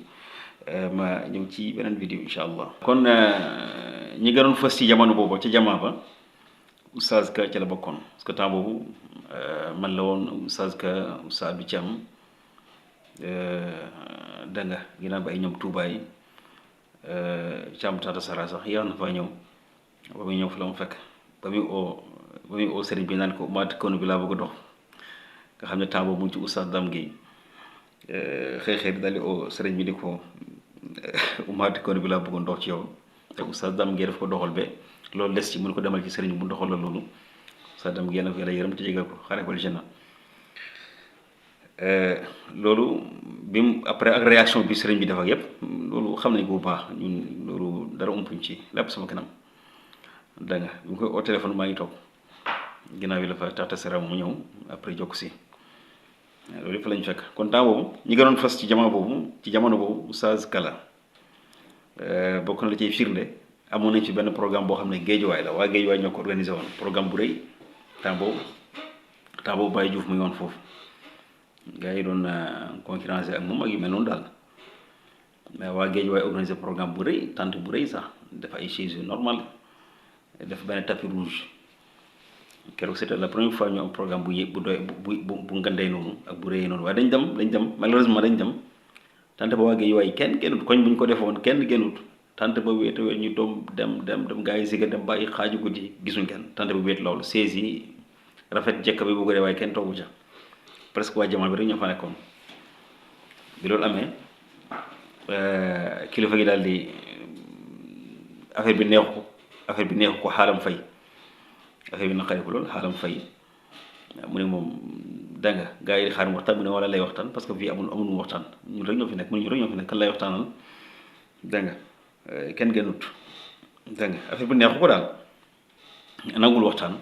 ma ñëw ci beneen vidéo incha allah. kon ñi gënoon fës ci jamono boobu ci jamaa ba Oustaz Ka ci la bokkoon parce que temps boobu man la woon Oustaz Ka Oustaz Abdou Thiam dégg nga ginnaaw ba ay ñoom Touba yi Thiam Tata Sara sax yaa na fa ñëw ba muy ñëw fa la mu fekk ba muy oo sëriñ bi naan ko maati kono bi laa bëgg a dox nga xam ne temps boobu mu ngi ci Oustaz Dame Guèye xëy bi daal di oo sëriñ bi di ko maati kono bi laa bëggoon dox ci yow te Oustaz Dame Guèye daf ko doxal ba loolu des ci mun ko demal ci sëriñ bi mu doxal la loolu Oustaz Dame Guèye na ko yàlla yërëm te jégal ko xare ko aljanna loolu bi mu après ak réaction bi sëriñ bi def ak yëpp loolu xam nañ ko bu baax ñun loolu dara umpuñ ci lépp sama kanam da nga bi mu koy au téléphone maa ngi toog ginnaaw yi la fa Tata Sera mu ñëw après jokk si loolu yëpp lañ fekk kon temps boobu ñi gënoon fas ci jamono boobu Oustaz Kala bokk na la ciy firnde amoon nañ ci benn programme boo xam ne Géejuwaay la waa Géejuwaay ñoo ko organisé woon programme bu rëy temps boobu Baye Diouf mu ngi woon foofu gars yi doon concurrence ak moom ak yu mel noonu daal mais waa Géejuwaay organisé programme bu rëy tente bu rëy sax def ay chaises yu normal def benn tapis rouge keroog c'était la première fois ñu am programme bu ngandee noonu ak bu rëyee noonu waaye dañ dem malheureusement dañ dem tante ba waa Géejuwaay kenn génnut koñ bu ñu ko defoon kenn génnut tante ba wéet ñu doom dem gars yi siga dem bàyyi xaaju guddi gisuñ kenn tante ba wéet loolu seize yi rafet jekk bi bu gëree waaye kenn toogu ca presque waa jamaa bi rek ñoo fa nekkoon bi loolu amee kilifa gi daal di affaire bi neexu ko xaalam fay affaire bi naqari ko loolu xaalam fay mu ne moom dégg nga gars yi di xaar mu waxtaan mu ne wala lay waxtaan parce que fii amul mu waxtaan ñun rek ñoo fi nekk kan lay waxtaanal dégg nga kenn gënut dégg nga affaire bi neexu ko daal nangul waxtaan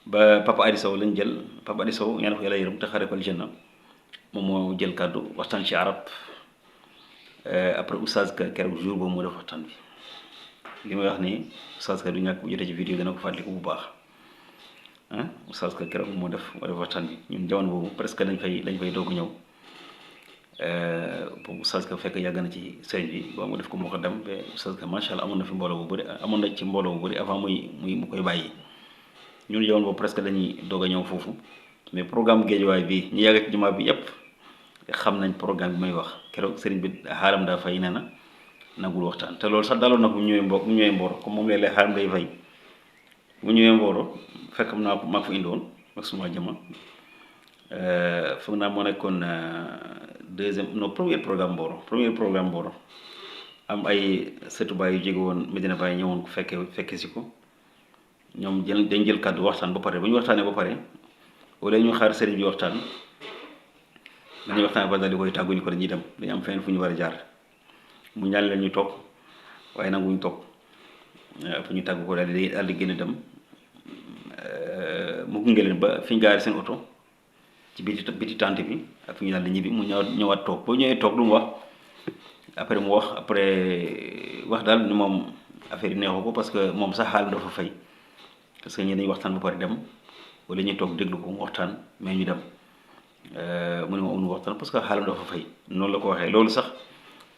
ba Papa Adi Sow lañ jël Papa Adi Sow ñaan ko yàlla yërëm te xare ko aljanna moom moo jël kàddu waxtaan ci arab après Oustaz Ka keroog jour boobu moo def waxtaan bi li may wax nii Oustaz Ka du ñàkk bu jotee ci vidéo dana ko fàttaliku bu baax Oustaz Ka keroog moo def waxtaan bi ñun jamono boobu presque dañ fay doog ñëw boobu Oustaz Ka fekk yàgg na ci sëriñ bi boo mu def ko moo ko dem ba Oustaz Ka macha allah amoon na ci mbooloo bu bëri avant mu koy bàyyi ñun jamono boobu presque dañuy doog a ñëw foofu mais programme Géejawaay bi ñu yàgg ci jumaa bi yëpp xam nañ programme bi may wax keroog sëriñ bi xaalam daa fay nee na nagul waxtaan te loolu sax daloon na ko bu ñëwee Mboro comme moom léeg-léeg xaalam day fay bu ñëwee Mboro fekk naa ko maa ko fa indiwoon ak suma jama foog naa moo nekkoon premier programme Mboro am ay sëtu baay yu jóge woon Medina Baye ñëwoon ko fekke si ko ñoom dañ jël kàddu waxtaan ba pare bu ñu waxtaanee ba pare wala ñu xaar sëriñ bi waxtaan dañuy waxtaan ba daal di koy tàggu ni ko dañuy dem dañu am feneen fu ñu war a jaar mu ñaan leen ñu toog waaye nag bu ñu toog fu ñu tàggu ko daal di génn dem mu gunge leen ba fi ñu gaari seen oto ci biti tànt bi ak fi ñu daal di ñibbi mu ñëwaat toog boo ñëwee toog lu mu wax après daal ni moom affaire yi neexu ko parce que moom sax xaal dafa fay parce que ñi dañuy waxtaan ba pare dem wala ñuy toog déglu ko mu waxtaan mais ñu dem mu ne ma am nu waxtaan parce que xaalam dafa fay noonu la ko waxee loolu sax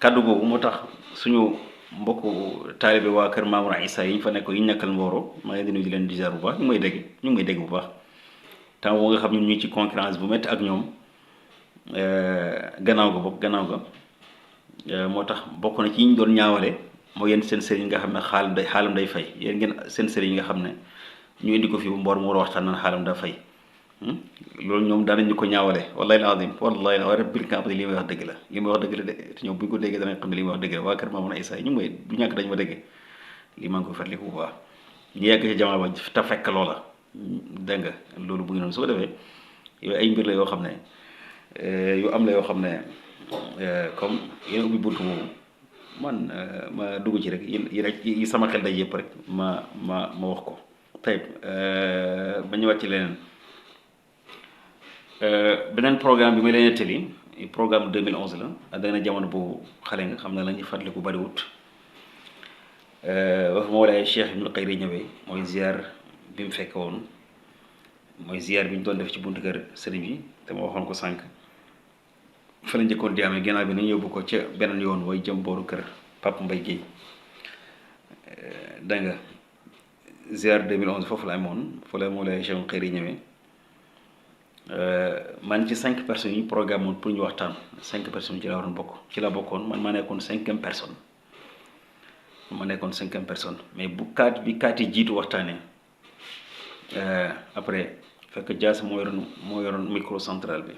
kàddu googu moo tax suñu mbokku taalibe waa kër Mamour Issa yi ñu fa nekk yi ñu nekkal Mboro maa ngi leen di nuyu di leen di ziar bu baax ñu ngi may dégg bu baax temps boo nga xam ñun ñu ci concurrence bu métti ak ñoom gannaaw ga moo tax bokk na ci ñu doon ñaawale moo yéen seen sëriñ nga xam ne xaalam day fay yéen ngeen seen sëriñ nga xam ne ñu indi ko fi bu Mboro mu war a waxtaan naan xaalam da fay loolu ñoom daanañ ñu ko ñaawale wallahi alazim wallahi rabbil kaaba li may wax dëgg la de te ñoom bu ñu ko déggee danañ xam ne li may wax dëgg la waa kër Mamour Issa ñu ngi du ñàkk dañ ma déggee lii maa ngi koy fàttaliku bu baax ñu yegg ci jamono ba te fekk loola dégg nga loolu bu ngi noonu su ko defee yooyu ay mbir la yoo xam ne yu am la yoo xam ne comme yéen ubbi buntu boobu man ma dugg ci rek yi sama xel day yëpp rek ma wax ko tey ba ñëwaat ci leneen beneen programme bi may leen nettali programme 2011 la da na jamono bu xale nga xam ne la ñuy fàttaliku bariwut wax moo lay Cheikh Ibnul Xayri ñëwee mooy ziar bi mu fekke woon mooy ziar bi ñu doon def ci buntu kër sëriñ bi te ma waxoon ko sànq fa la njëkkoon di amee ginnaaw bi nañu yóbbu ko ca beneen yoon way jëm booru kër Papa Mbaye Guèye dégg nga ziar 2011 foofu la amoon foofu la moo lay Cheikh Ibnul Xayri ñëwee man ci 5 personnes yi programme woon pour ñu waxtaan 5 personnes ci la waroon bokk ci la bokkoon man maa nekkoon 5e personne mais bu kaat yi jiitu waxtaanee après fekk Dias moo yoroon micro central bi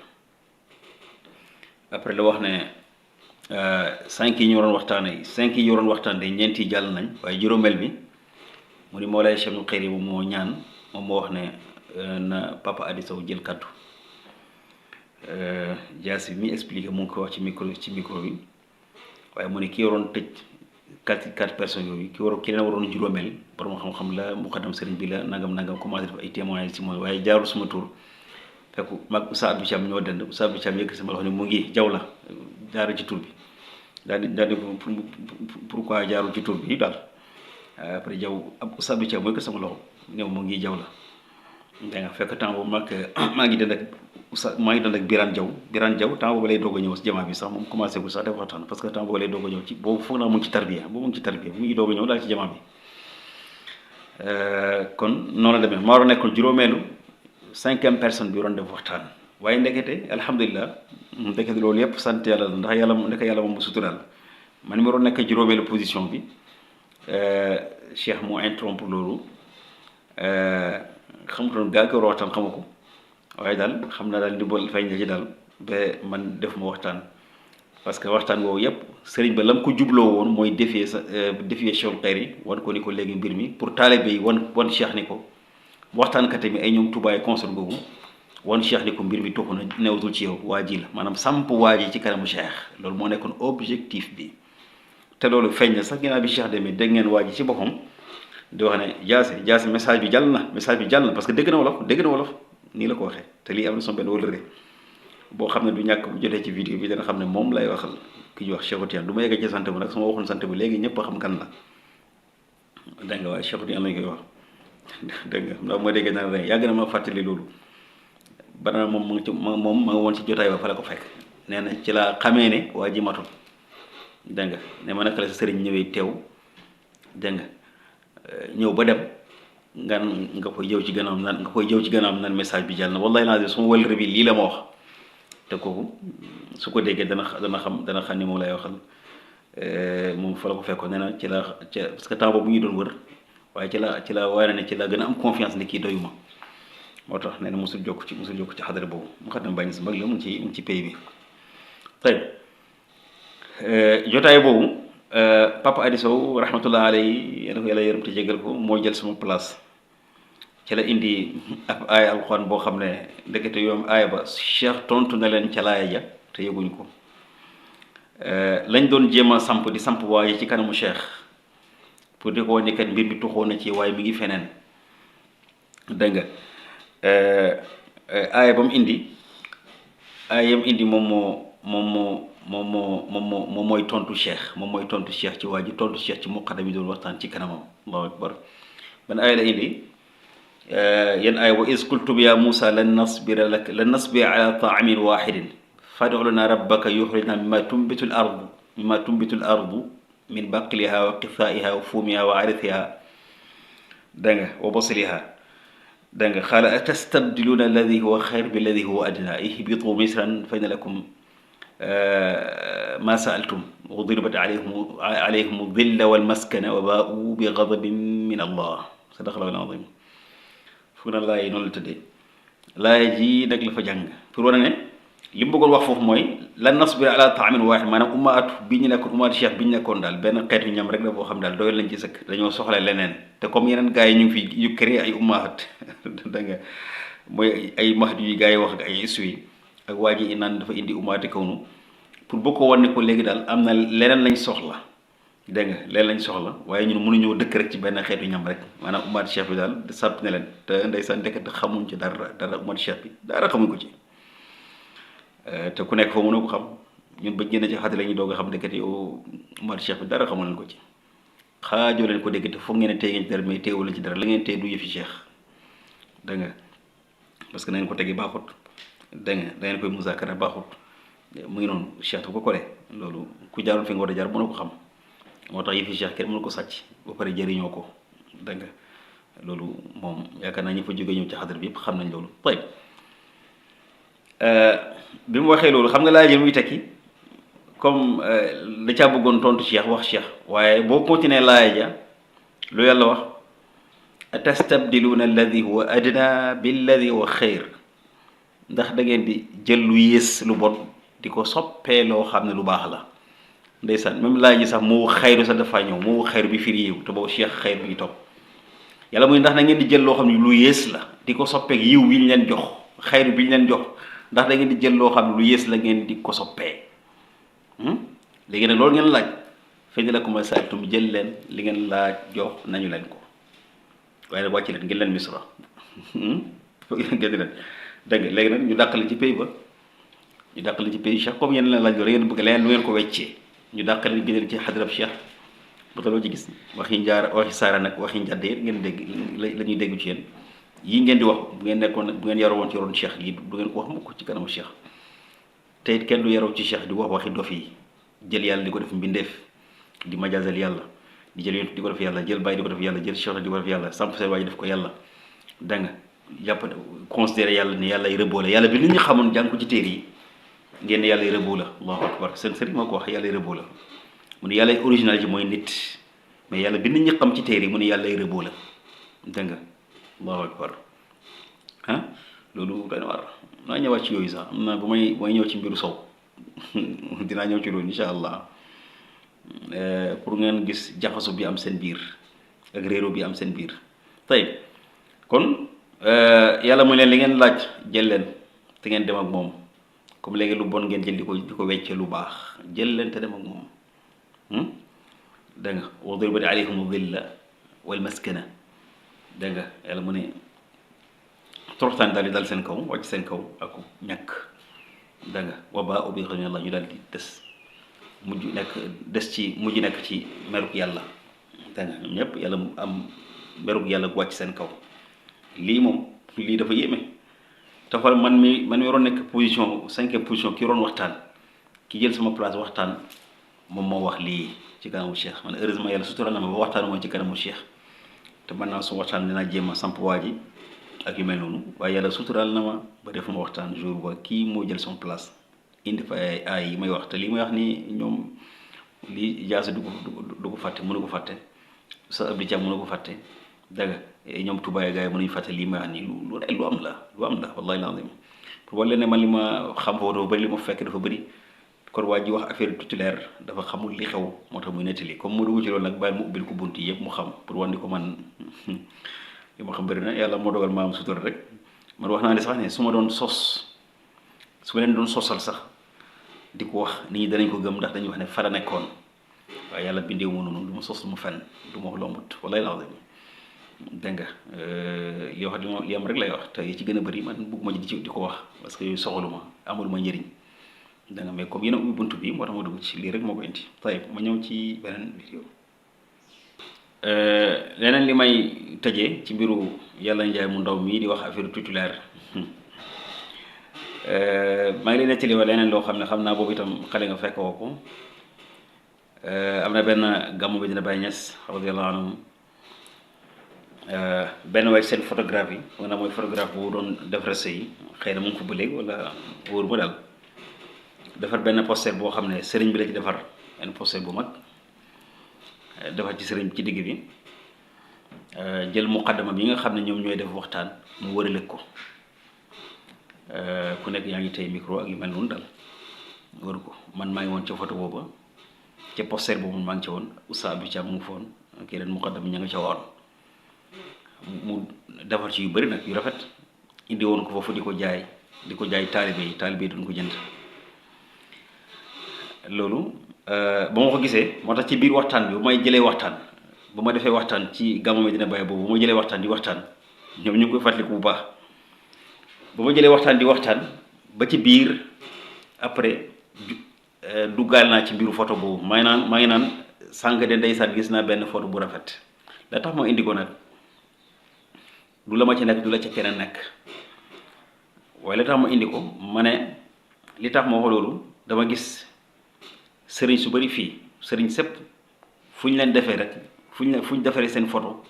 après la wax ne 5 yi ñu waroon waxtaanee 5 yi ñu waroon waxtaanee ñeent yi jàll nañ waaye juróomeel bi mu ni Mawlaay Cheikh Ibnul Xayri moo ñaan moom moo wax ne na Papa Adi Sow jël kaddu Dias bi mi expliqué mu ngi ko wax ci micro bi waaye mu ne ki waroon tëj 4 personnes yooyu ki leen waroon juróomeel borom xam-xam la muqaddam sëriñ bi la nangam commencé def ay témoignages ci mooy waaye jaarul suma tur fekk mag Oustaz Abdou Thiam ñoo dend Oustaz Abdou Thiam yëkkati sama loxo ne mu ngi jaw la jaarul ci tur bi daal di pourquoi jaarul ci tur bi daal après jaw Oustaz Abdou Thiam mooy yëkkati sama loxo ne mu ngi jaw la da nga fekk temps boobu maa ngi dend ak Birane Diaw temps boobu lay doog a ñëw si jamaa bi sax moom commencé gu sax def waxtaan parce que temps boobu lay doog a ñëw ci boobu foog naa mu ngi ci tarbiya mu ngi doog a ñëw daal ci jamaa bi kon noonu la demee maa waroon nekkoon juróomeelu 5e personne bi waroon def waxtaan waaye ndekete alhamdulilah ndekete loolu yëpp sant yàlla la ndax yàlla moom bu suturaal man mi waroon nekk juróomeelu position bi Cheikh moo interrompre loolu xamutoon gaa ko war a waxtaan xamu ko waaye daal xam naa daal ndimbal feeñ na ci daal ba man def ma waxtaan parce que waxtaan woowu yëpp sëriñ ba la mu ko jubloo woon mooy défier Cheikhul Xayri wan ko ni ko léegi mbir mi pour taalibe yi wan Cheikh ni ko waxtaankat mi ay ñoom tubaay consort googu wan Cheikh ni ko mbir mi toxu na newatul ci yow waa ji la maanaam samp waa ji ci kanamu Cheikh loolu moo nekkoon objectif bi te loolu feeñ na sax ginnaaw bi Cheikh demee dégg ngeen waa ji ci boppam di wax ne jaase message bi jàll na parce que dégg na wolof nii la ko waxee te lii am na sama benn wëllëre boo xam ne du ñàkk bu jotee ci vidéo bi dana xam ne moom lay waxal ki ñuy wax Cheikh Tidiane du ma yeggee ci sant bi nag su ma waxoon sant bi léegi ñëpp a xam kan la dégg nga waaye Cheikh Tidiane lañ koy wax dégg nga ndax moo déggee naa ne yàgg na ma fàttali loolu bana moom ma nga woon ci jotaay ba fa la ko fekk nee na ci laa xamee ne waa ji matul dégg nga ne ma naka la sa sëriñ ñëwee teew dégg nga ñëw ba dem nga koy jëw ci gannaawam naan message bi jàll na wallahi naa suma wëllëre bi lii la ma wax te kooku su ko déggee dana xam ni moom lay waxal moom fa la ko fekkoon nee na ci la parce que temps boobu ñu doon wër waaye ci la waaye ne ci la gën a am confiance ni kii doyuma moo tax nee na mosul jokk ci xadara boobu mu xam ne bàyyi si mag la mu ngi ci pays bi tey jotaay boobu Papa Adi Sow rahmatullah alayhi yéen ko yàlla yërëm te jégal ko moo jël sama place ci la indi ab aaya alxuraan boo xam ne ndekete yoom aaya ba Cheikh tontu na leen ca laaya ja te yëguñ ko lañ doon jéem a samp di samp waaye ci kanamu Cheikh pour di ko wane kat mbir mi tuxoo na ci waaye mi ngi feneen dégg nga aaya ba mu indi aaya yam indi moom mooy tontu Cheikh moom mooy tontu Cheikh ci waa ji tontu Cheikh ci muqaddam yi doon waxtaan ci kanamam Allahu akbar ban aaya la indi yan aaya wa iz qultum ya Musa lan nasbira ala ta'amin wahidin fad'u lana rabbaka yukhrijna mimma tunbitu al-ardu min baqliha wa qithaiha wa fumiha wa arithiha dégg nga wa basliha dégg nga qaala atastabdiluna alladhi huwa khayr billadhi huwa adna ihbitu misran fa inna lakum ma sa'altum wa duribat alayhim dhilla wal maskana wa baa'u bi ghadabin min Allah sadaqallahu al-azim fu na laay noonu la tëddee laay ji nag la fa jàng pour wane ne li mu bëggoon wax foofu mooy lan nasbira ala ta'amin waahid maanaam ummaatu bi ñu nekkoon ummaatu Cheikh bi ñu nekkoon daal benn xeetu ñam rek la boo xam daal doyal lañ ci sëkk dañoo soxla leneen te comme yeneen gars yi ñu ngi fi yu créé ay ummaat da nga mooy ay mahdi yu gars yi wax ak ay issu ak waa ji naan dafa indi ummaati kawnu pour boo ko wan ne ko léegi daal am na leneen lañ soxla dégg nga leneen lañ soxla waaye ñun mënuñoo dëkk rek ci benn xeetu ñam rek maanaam ummaati Cheikh bi daal sàpp ne leen te ndeysaan ndekete xamuñ ci dara ummaati Cheikh bi dara xamuñ ko ci te ku nekk foo mënoo ko xam ñun bañ génn ci xaati la ñuy doog a xam ndekete yow ummaati Cheikh bi dara xamu leen ko ci xaajoo leen ko dégg te foog ngeen ne tey ngeen ci dara mais teewul ci dara la ngeen tey du yëfi Cheikh dégg nga parce que na ngeen ko tegi baaxut dégg nga da ngeen koy musaakara baaxut mu ngi noonu Cheikh dafa ko kole loolu ku jaaroon fi nga war a jaar mënoo ko xam moo tax yëfi Cheikh kenn mënu ko sàcc ba pare jëriñoo ko dégg nga loolu moom yaakaar naa ñi fa jóge ñëw ci xadar bi yëpp xam nañ loolu tey bi mu waxee loolu xam nga laaj muy tekki comme da caa bëggoon tontu Cheikh wax Cheikh waaye boo continuer laaya ja lu yàlla wax atastabdiluuna alladi huwa adna billadi huwa xayr ndax da ngeen di jël lu yées lu bon di ko soppee loo xam ne lu baax la ndeysaan même laaj ji sax moo xayru sax dafa ñëw moo xayru bi firi yiw te boobu Cheikh xayr bi topp yàlla muy ndax da ngeen di jël loo xam ne lu yées la di ko soppeek yiw bi ñu leen jox xayru bi ñu leen jox ndax da ngeen di jël loo xam ne lu yées la ngeen di ko soppee léegi nag loolu ngeen laaj fay la ko saaltum jël leen li ngeen laaj jox nañu leen ko waaye nag wàcc leen ngeen leen misra ngeen leen dégg nga léegi nag ñu dàqale ci pays ba ñu dàqale ci pays Cheikh comme yéen leen laaj loolu ngeen bëgg leneen lu ngeen ko weccee ñu dàqale génneel ci xadrab Cheikh ba taloo ci gis waxi saara nag waxi njàdde yéen ngeen dégg la ñuy dégg ci yéen yii ngeen di wax bu ngeen nekkoon bu ngeen yaroo woon ci roon Cheikh lii du ngeen ko wax mukk ci kanamu Cheikh te it kenn du yaroo ci Cheikh di wax waxi dof yi jël yàlla di ko def mbindeef di majaasal yàlla di jël yonent di ko def yàlla jël bàyyi di ko def yàlla jël Cheikh di ko def yàlla samp seen waa ji def ko yàlla da nga jàpp considéré yàlla ni yàlla y rëbboo la yàlla bi nit ñi xamoon jàng ko ci téere yi ngeen ne yàlla y rëbboo la allahu akbar seen sëriñ moo ko wax yàlla y rëbboo la mu ne yàlla original ji mooy nit mais yàlla bi nit ñi xam ci téere yi mu ne yàlla y rëbboo la dégg nga allahu akbar ah loolu doy na war naa ñëwaat ci yooyu sax am na bu may ñëw ci mbiru sow dinaa ñëw ci loolu incha allah pour ngeen gis jaxasu bi am seen biir ak réero bi am seen biir tey kon yàlla muy leen li ngeen laaj jël leen te ngeen dem ak moom comme léegi lu bon ngeen jël di ko wecce lu baax jël leen te dem ak moom dégg nga wa duribat alayhim dhilla wal maskana dégg nga yàlla mu ne toroxtaan daal di dal seen kaw wàcc seen kaw ak ñàkk dégg nga wa baa'u bi ghadabin Allah ñu daal di mujj nekk ci meruk yàlla dégg nga ñoom ñëpp yàlla am meruk yàlla gu wàcc seen kaw lii dafa yéeme tafal man mi waroon nekk position 5e position ki waroon waxtaan ki jël sama place waxtaan moom moo wax lii ci kanamu Cheikh man heureusement yàlla sutural na ma ba waxtaan moo ci kanamu Cheikh te man naa su waxtaan dinaa jéem a samp waa ji ak yu mel noonu waaye yàlla sutural na ma ba def ma waxtaan jour ba kii moo jël sama place indi fa ay yi may wax te lii may wax ni ñoom lii jaasa du ko fàtte mënu ko fàtte sa Abdou Thiam mënu ko fàtte dégg nga ñoom Touba gars yi mënuñu fàtte lii ma wax nii lu am la wallahi lazim pour wala ne man li ma xam foofu dafa bëri li ma fekk dafa bëri kon waa ji wax affaire titulaire dafa xamul li xew moo tax muy nettali comme mu dugg ci loolu nag bàyyi mu ubbil ko bunt yi yëpp mu xam pour wan ni ko man li ma xam bëri na yàlla moo dogal maam sutura rek man wax naa ne sax ne su ma doon sos su ma leen doon sosal sax di ko wax nit ñi danañ ko gëm ndax dañuy wax ne fa la nekkoon waaye yàlla bindee wu noonu du ma sos du ma fenn du ma wax lombut wallahi lazim dégg nga li wax li am rek lay wax te yi ci gën a bëri man bëgguma ci di ko wax parce que yooyu soxaluma amul ma njëriñ dégg nga mais comme yéen a ubbi buntu bi moo tax ma dugg ci lii rek moo ko indi tey ma ñëw ci beneen vidéo leneen li may tëjee ci mbiru Yàlla Njaay mu ndaw mii di wax affaire titulaire maa ngi leen nettali wa leneen loo xam ne xam naa boobu itam xale nga fekk woo ko am na benn gàmmu bi dina Baay Ñas radiyallahu anhu benn waay seen photographie wala mooy photographe bu doon def rese yi xëy na mu ngi ko ba léegi wala wóor ma daal defar benn poster boo xam ne sëriñ bi la ci defar benn poster bu mag defar ci sëriñ ci digg bi jël muqaddama bi nga xam ne ñoom ñooy def waxtaan mu wërale ko ku nekk yaa ngi tey micro ak yu mel noonu daal wër ko man maa ngi woon ca photo booba ca poster boobu maa ngi ca woon Oustaz Abdou Thiam mu ngi foon ak yeneen muqaddam ña nga ca woon mu defar ci yu bëri nag yu rafet indi woon ko foofu di ko jaay taalibe yi duñ ko jënd loolu ba ma ko gisee moo tax ci biir waxtaan bi bu may jëlee waxtaan bu ma defee waxtaan ci gàmmu Medina Baye boobu bu ma jëlee waxtaan di waxtaan ñoom ñu ngi koy fàttaliku bu baax bu ma jëlee waxtaan di waxtaan ba ci biir après duggaal naa ci mbiru photo boobu maa ngi naan sànq de ndeysaan gis naa benn photo bu rafet la tax ma indi ko nag du la ma ci nekk du la ca keneen nekk waaye la tax ma indi ko ma ne li tax ma wax loolu dama gis sëriñ su bari fii sëriñ sëpp fu ñu leen defee rek fu ñu defaree seen photo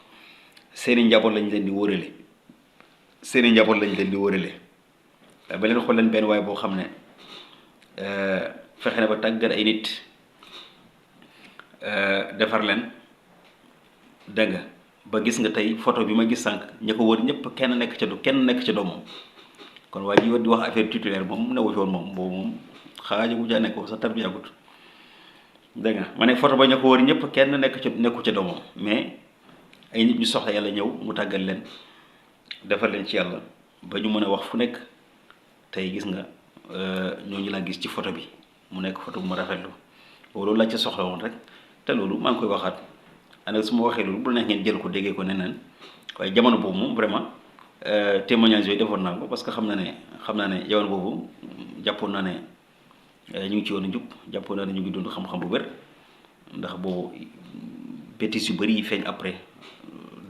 seeni njaboot lañ leen di wërale waaye ba leen xool leen benn waaye boo xam ne fexe na ba tàggat ay nit defar leen dégg nga ba gis nga tey photo bi ma gis sànq ña ko wër ñëpp kenn nekk ca doomam kon waaye ji di wax affaire titulaire moom ne wutoon moom boobu moom xaaja gu caa nekk sa tarbiyagut dégg nga ma ne photo ba ña ko wër ñëpp kenn nekku ca doomam mais ay nit ñu soxla yàlla ñëw mu tàggat leen defar leen ci yàlla ba ñu mën a wax fu nekk tey gis nga ñooñu laa gis ci photo bi mu nekk photo bu ma rafetlu boobu loolu laa ca soxla woon rek te loolu maa ngi koy waxaat ana su ma waxee loolu bu neex ngeen jël ko déggee ko neneen waaye jamono boobu moom vraiment témoignage yooyu defoon naa ko parce que xam naa ne jamono boobu jàppoon naa ne ñu ngi ci woon a njub jàppoon naa ne ñu ngi dund xam-xam bu wér ndax boobu bêtises yu bëri yi feeñ après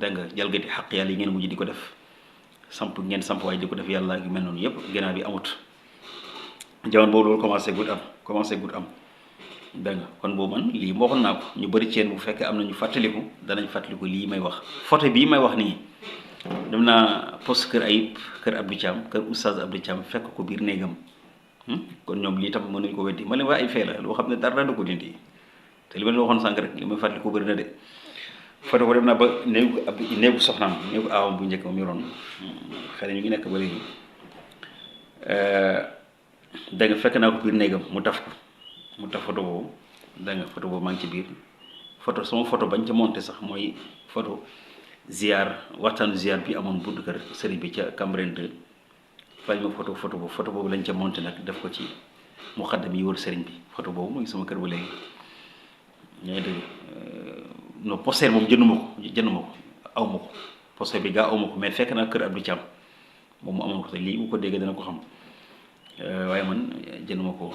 da nga jalgati xaq yàlla yi ngeen mujj di ko def samp waaye di ko def yàlla yu mel noonu yëpp gannaaw bi amut jamono boobu loolu commencé gut am dégg nga kon boobu man lii waxoon naa ko ñu bëri ci yéen bu fekkee am na ñu fàttaliku danañ fàttaliku lii may wax photo bii may wax nii dem naa poste kër Ayib kër Abdou Thiam kër Oustaz Abdou Thiam fekk ko biir néegam kon ñoom lii tam mën nañu ko weddi ma leen waa ay fee la loo xam ne dara du ko dindi te li ma leen waxoon sànq rek li may fàttaliku bëri na de photo ko dem naa ba néegu soxnaam néegu aawam bu njëkk moom yoroon xëy na ñu ngi nekk ba léegi dégg nga fekk naa ko biir néegam mu taf photo boobu dégg nga photo boobu maa ngi ci biir sama photo bañ ca monté sax mooy photo waxtaanu ziar bi amoon bunt kër sëriñ bi ca Cambérène 2 fay ma photo boobu lañ ca monté nag def ko ci muqaddam yi wër sëriñ bi photo boobu mu ngi sama kër ba léegi ñooy dégg non poster moom jënduma ko aw ma ko poster bi gaa aw ma ko mais fekk naa kër Abdou Thiam moom mu amoon ko te lii bu ko déggee dana ko xam waaye man jënduma ko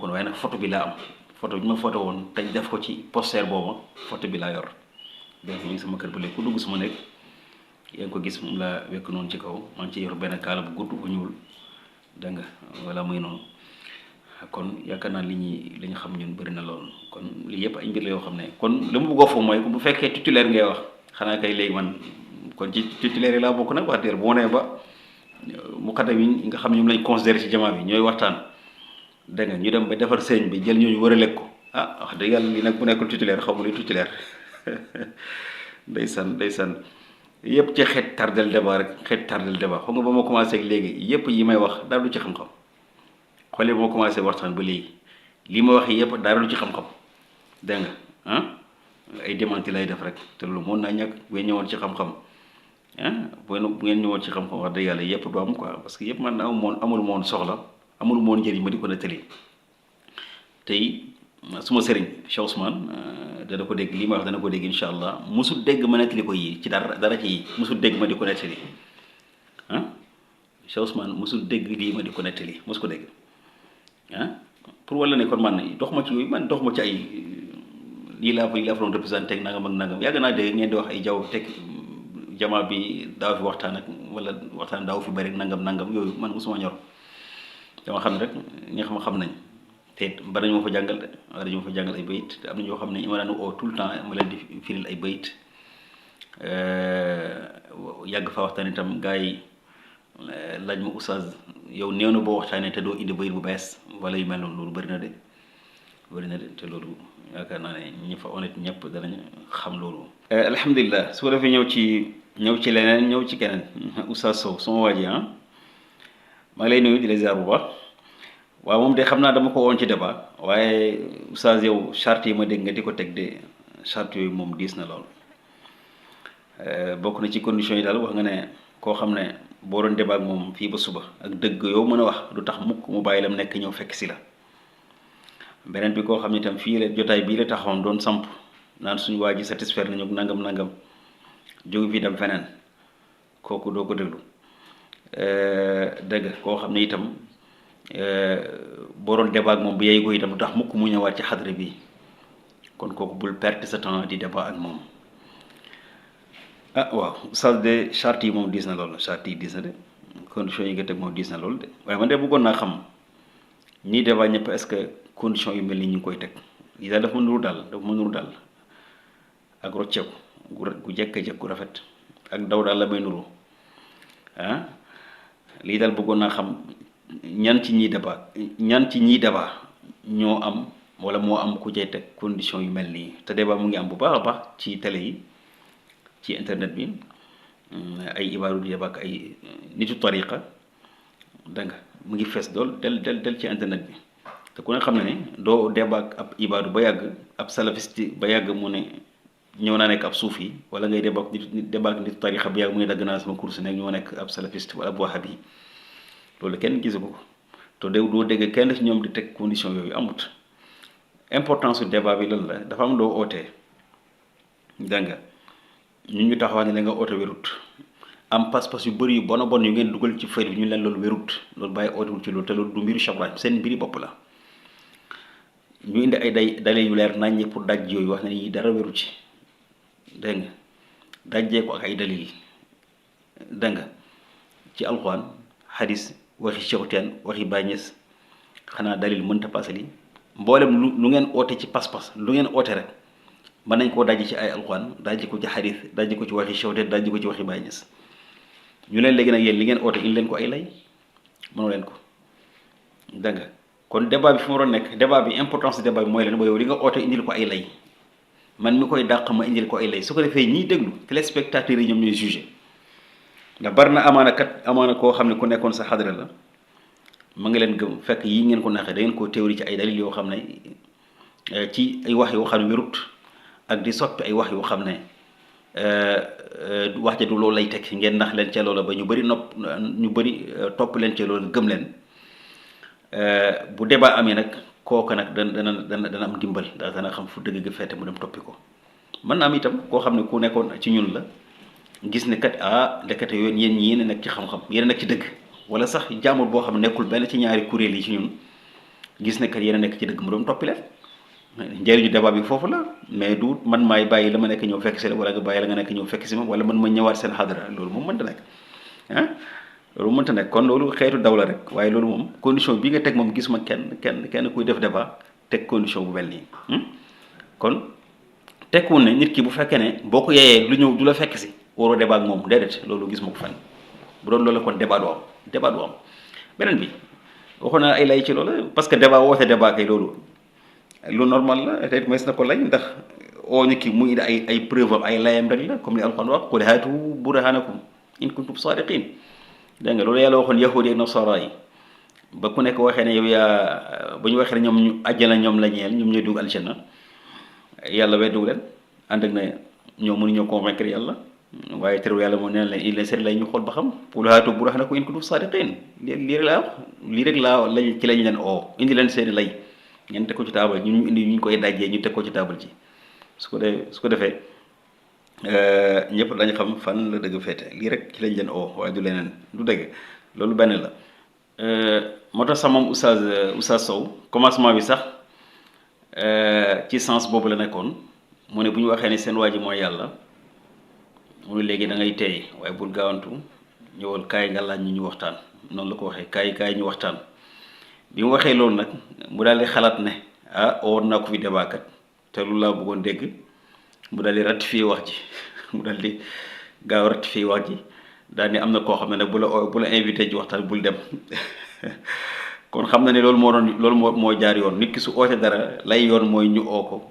woon waaye nag photo bi laa am photo bi ma photo woon te def ko ci poster booba photo bi laa yor donc mu ngi sama kër ba léegi ku dugg sama nekk yaa ngi ko gis moom laa wekk noonu ci kaw maa ngi ci yor benn kaala bu gudd bu ñuul dégg nga wala muy noonu kon yaakaar naa li ñu xam ñun bëri na lool kon lii yëpp ay mbir la yoo xam ne kon li mu bëgg a foofu mooy bu fekkee titulaire ngay wax xanaa kay léegi man kon ci titulaire yi laa bokk nag wax dëgg bu ma nee ba muqaddam yi nga xam ne ñoom lañ considéré ci jamaa bi ñooy waxtaan dégg nga ñu dem ba defar sëriñ bi jël ñooñu wërale ko wax dëgg yàlla lii nag bu nekkul titulaire xamul luy titulaire ndeysaan yëpp ci xeet tardel débat rek xeet tardel débat xam nga ba ma commencé ak léegi yëpp yi may wax dara du ci xam-xam xoolee ba ma commencé waxtaan ba léegi li ma wax yëpp dara du ci xam-xam dégg nga ay démenti lay def rek te loolu mën naa ñàkk bu ngeen ñëwoon ci xam-xam bu ngeen ñëwoon ci xam-xam wax dëgg yàlla yëpp du am quoi parce que yëpp man amul moon soxla amul moon njëriñ ma di ko nettali tey suma sëriñ Cheikh Ousmane dana ko dégg lii ma wax dana ko dégg incha allah musul dégg ma nettali ko yii ci dara ci yii musul dégg ma di ko nettali Cheikh Ousmane musul dégg lii ma di ko nettali musu ko dégg pour wala ne kon man dox ma ci yooyu man dox ma ci ay lii laa fa doon représenté ak nangam ak nangam yàgg naa dégg ngeen di wax ay jaww teg jamaa bi daaw fi waxtaan ak wala waxtaan daaw fi bëri nangam yooyu man musuma ñor dama xam ne rek ñi xam nañ te bari nañu ma fa jàngal de bari nañu ma fa jàngal ay bayit te am na ñoo xam ne ma daan oo tout le temps ma leen di firil ay bayit yàgg fa waxtaan itam gars yi laaj ma oustaz yow néew na boo waxtaanee te doo indi bayit bu bees wala yu mel noonu loolu bëri na de te loolu yaakaar naa ne ñi fa honnête ñëpp danañ xam loolu. alhamdulilah su ko defee ñëw ci leneen ñëw ci keneen oustaz Sow sama waa ji maa ngi lay nuyu di la ziar bu baax. waaw moom de xam naa dama ko woon ci débat waaye oustaz yow charte yi ma dégg nga di ko teg de charte yooyu moom diis na lool bokk na ci conditions yi daal wax nga ne koo xam ne boo doon débat ak moom fii ba suba ak dëgg yow mën a wax du tax mukk mu bàyyi lam nekk ñëw fekk si la beneen bi koo xam ne itam fii la jotaay bii la taxawoon doon samp naan suñu waa ji satisfaire nañu nangam jóge fii dem feneen kooku doo ko déglu dëgg koo xam ne itam boo doon débat ak moom bu yey ko itam du tax mukk mu ñëwaat ci xadra bi kon kooku bul perte sa temps di débat ak moom waaw oustaz de charte yi moom diis na lool charte yi diis na de conditions yi nga teg moom diis na lool de waaye man de bëggoon naa xam ñii débat ñëpp est-ce que conditions yu mel ni ñu ngi koy teg lii daal dafa ma nuru daal ak rocceeku gu jekk gu rafet ak daw daal la may nuru lii daal bëggoon naa xam ñan ci ñiy débat ñoo am wala moo am ku cay teg condition yu mel nii te débat mu ngi am bu baax a baax ci télé yi ci internet bi ay ibaaru di débat ak ay nitu tariqa dégg nga mu ngi fees dool del ci internet bi te ku ne xam ne ne doo débat ak ab ibaadu ba yàgg ab salafiste ba yàgg mu ne ñëw naa nekk ab suufi wala ngay débat ak nitu tariqa ba yàgg mu ne dagg naa sama course nekk ñoo nekk ab salafiste wala ab wahabi loolu kenn gisu ko te doo dégg kenn ci ñoom di teg condition yooyu amut importance su débat bi lan la dafa am loo ootee dégg nga ñu taxawaat ne la nga oote wérut am pas-pas yu bëri yu bon yu ngeen dugal ci fayda bi ñu leen loolu wérut loolu bàyyi ootewul ci loolu te loolu du mbiru Cheikh seen mbiri bopp la ñu indi ay dalil yu leer naññi pour daj yooyu wax ne yi dara wéru ci dégg nga dajjee ko ak ay dalil dégg nga ci alxuraan xadis waxi Cheikh Tidiane waxi Baye Niass xanaa dalil mënta passé li mboolem lu ngeen oote ci pas-pas lu ngeen oote rek mën nañ koo dajji ci ay alxuraan dajji ko ci xadis dajji ko ci waxi Cheikh Tidiane dajji ko ci waxi Baye Niass ñu leen léegi nag yéen li ngeen oote indi leen ko ay lay mënoo leen ko dégg nga kon débat bi fu mu waroon nekk débat bi importance du débat bi mooy leen ba yow li nga oote indil ko ay lay man mi koy dàq ma indil ko ay lay su ko defee ñiy déglu téléspectateurs yi ñoom ñooy jugé ndax bari na amaana koo xam ne ku nekkoon sa xadra la ma ngi leen gëm fekk yi ngeen ko naxee da ngeen koo théorie ci ay dalil yoo xam ne ci ay wax yoo xam ne wérut ak di soppi ay wax yoo xam ne wax ja du loolu lay teg ngeen nax leen ca loola ba ñu bëri topp leen ca loola gëm leen bu débat amee nag kooka nag dana am dimbal ndax dana xam fu dëgg ga fete mu dem toppi ko mën na am itam koo xam ne ku nekkoon ci ñun la gis ne kat ndekete yoon yéen ñi yéen a nekk ci xam-xam yéen a nekk ci dëgg wala sax jaamul boo xam ne nekkul benn ci ñaari kuréel yi ci ñun gis ne kat yéen a nekk ci dëgg mu doon toppi leen njëriñu débat bi foofu la mais du man maay bàyyi la ma nekk ñëw fekk si la wala nga bàyyi la nga nekk ñëw fekk si ma wala man ma ñëwaat seen xadra loolu moom mënta nekk loolu mënta nekk kon loolu xeetu daw la rek waaye loolu moom condition bi nga teg moom gisuma kenn kuy def débat teg condition bu mel nii kon tekkuwul ne nit ki bu fekkee ne boo ko yeyee lu ñëw du la fekk si waroo débat ak moom déedéet loolu gis ma ko fenn bu doon loolu kon débat du am beneen bi waxoon naa ay lay ci loolu parce que débat woote débat kay loolu lu normal la te it mees na ko lay ndax oo nit ki mu indi ay preuve am ay layam rek la comme ni alxuraan wax qul haatu burhanakum in kuntum sadiqin dégg nga loolu yàlla waxoon yahudi ak nasara yi ba ku nekk waxee ne yow yaa ba ñu waxee ne ñoom ñu àjjana ñoom la ñeel ñoom ñooy dugg aljanna yàlla weddu leen ànd ak ne ñoom mënuñoo convaincre yàlla waaye terewul yàlla moo neen leen indi leen seen lay ñu xool ba xam qul haatu burhanakum in kuntum sadiqin lii rek laa wax lii rek laa lañ ci lañ leen oo indi leen seen lay ngeen teg ko ci taabal ñu indi ñu koy dajjee ñu teg ko ci taabal ji su ko defee ñëpp dañu xam fan la dëgg féete lii rek ci lañ leen oo waaye du leneen du dëgg loolu benn la moo tax sax moom oustaz Sow commencement bi sax ci sens boobu la nekkoon mu ne bu ñu waxee ne seen waa ji mooy yàlla mu ne léegi da ngay teey waaye bul gaawantu ñëwal kaay nga laaj ñu waxtaan noonu la ko waxee kaay ñu waxtaan bi mu waxee loolu nag mu daal di xalaat ne woon naa ko fi débat kat te lu laa bëggoon dégg mu daal di ratifier wax ji mu daal di gaaw ratifier wax ji daal ni am na koo xam ne nag bu la invité ci waxtaan bul dem kon xam na ne loolu moo jaar yoon nit ki su oote dara lay yoon mooy ñu oo ko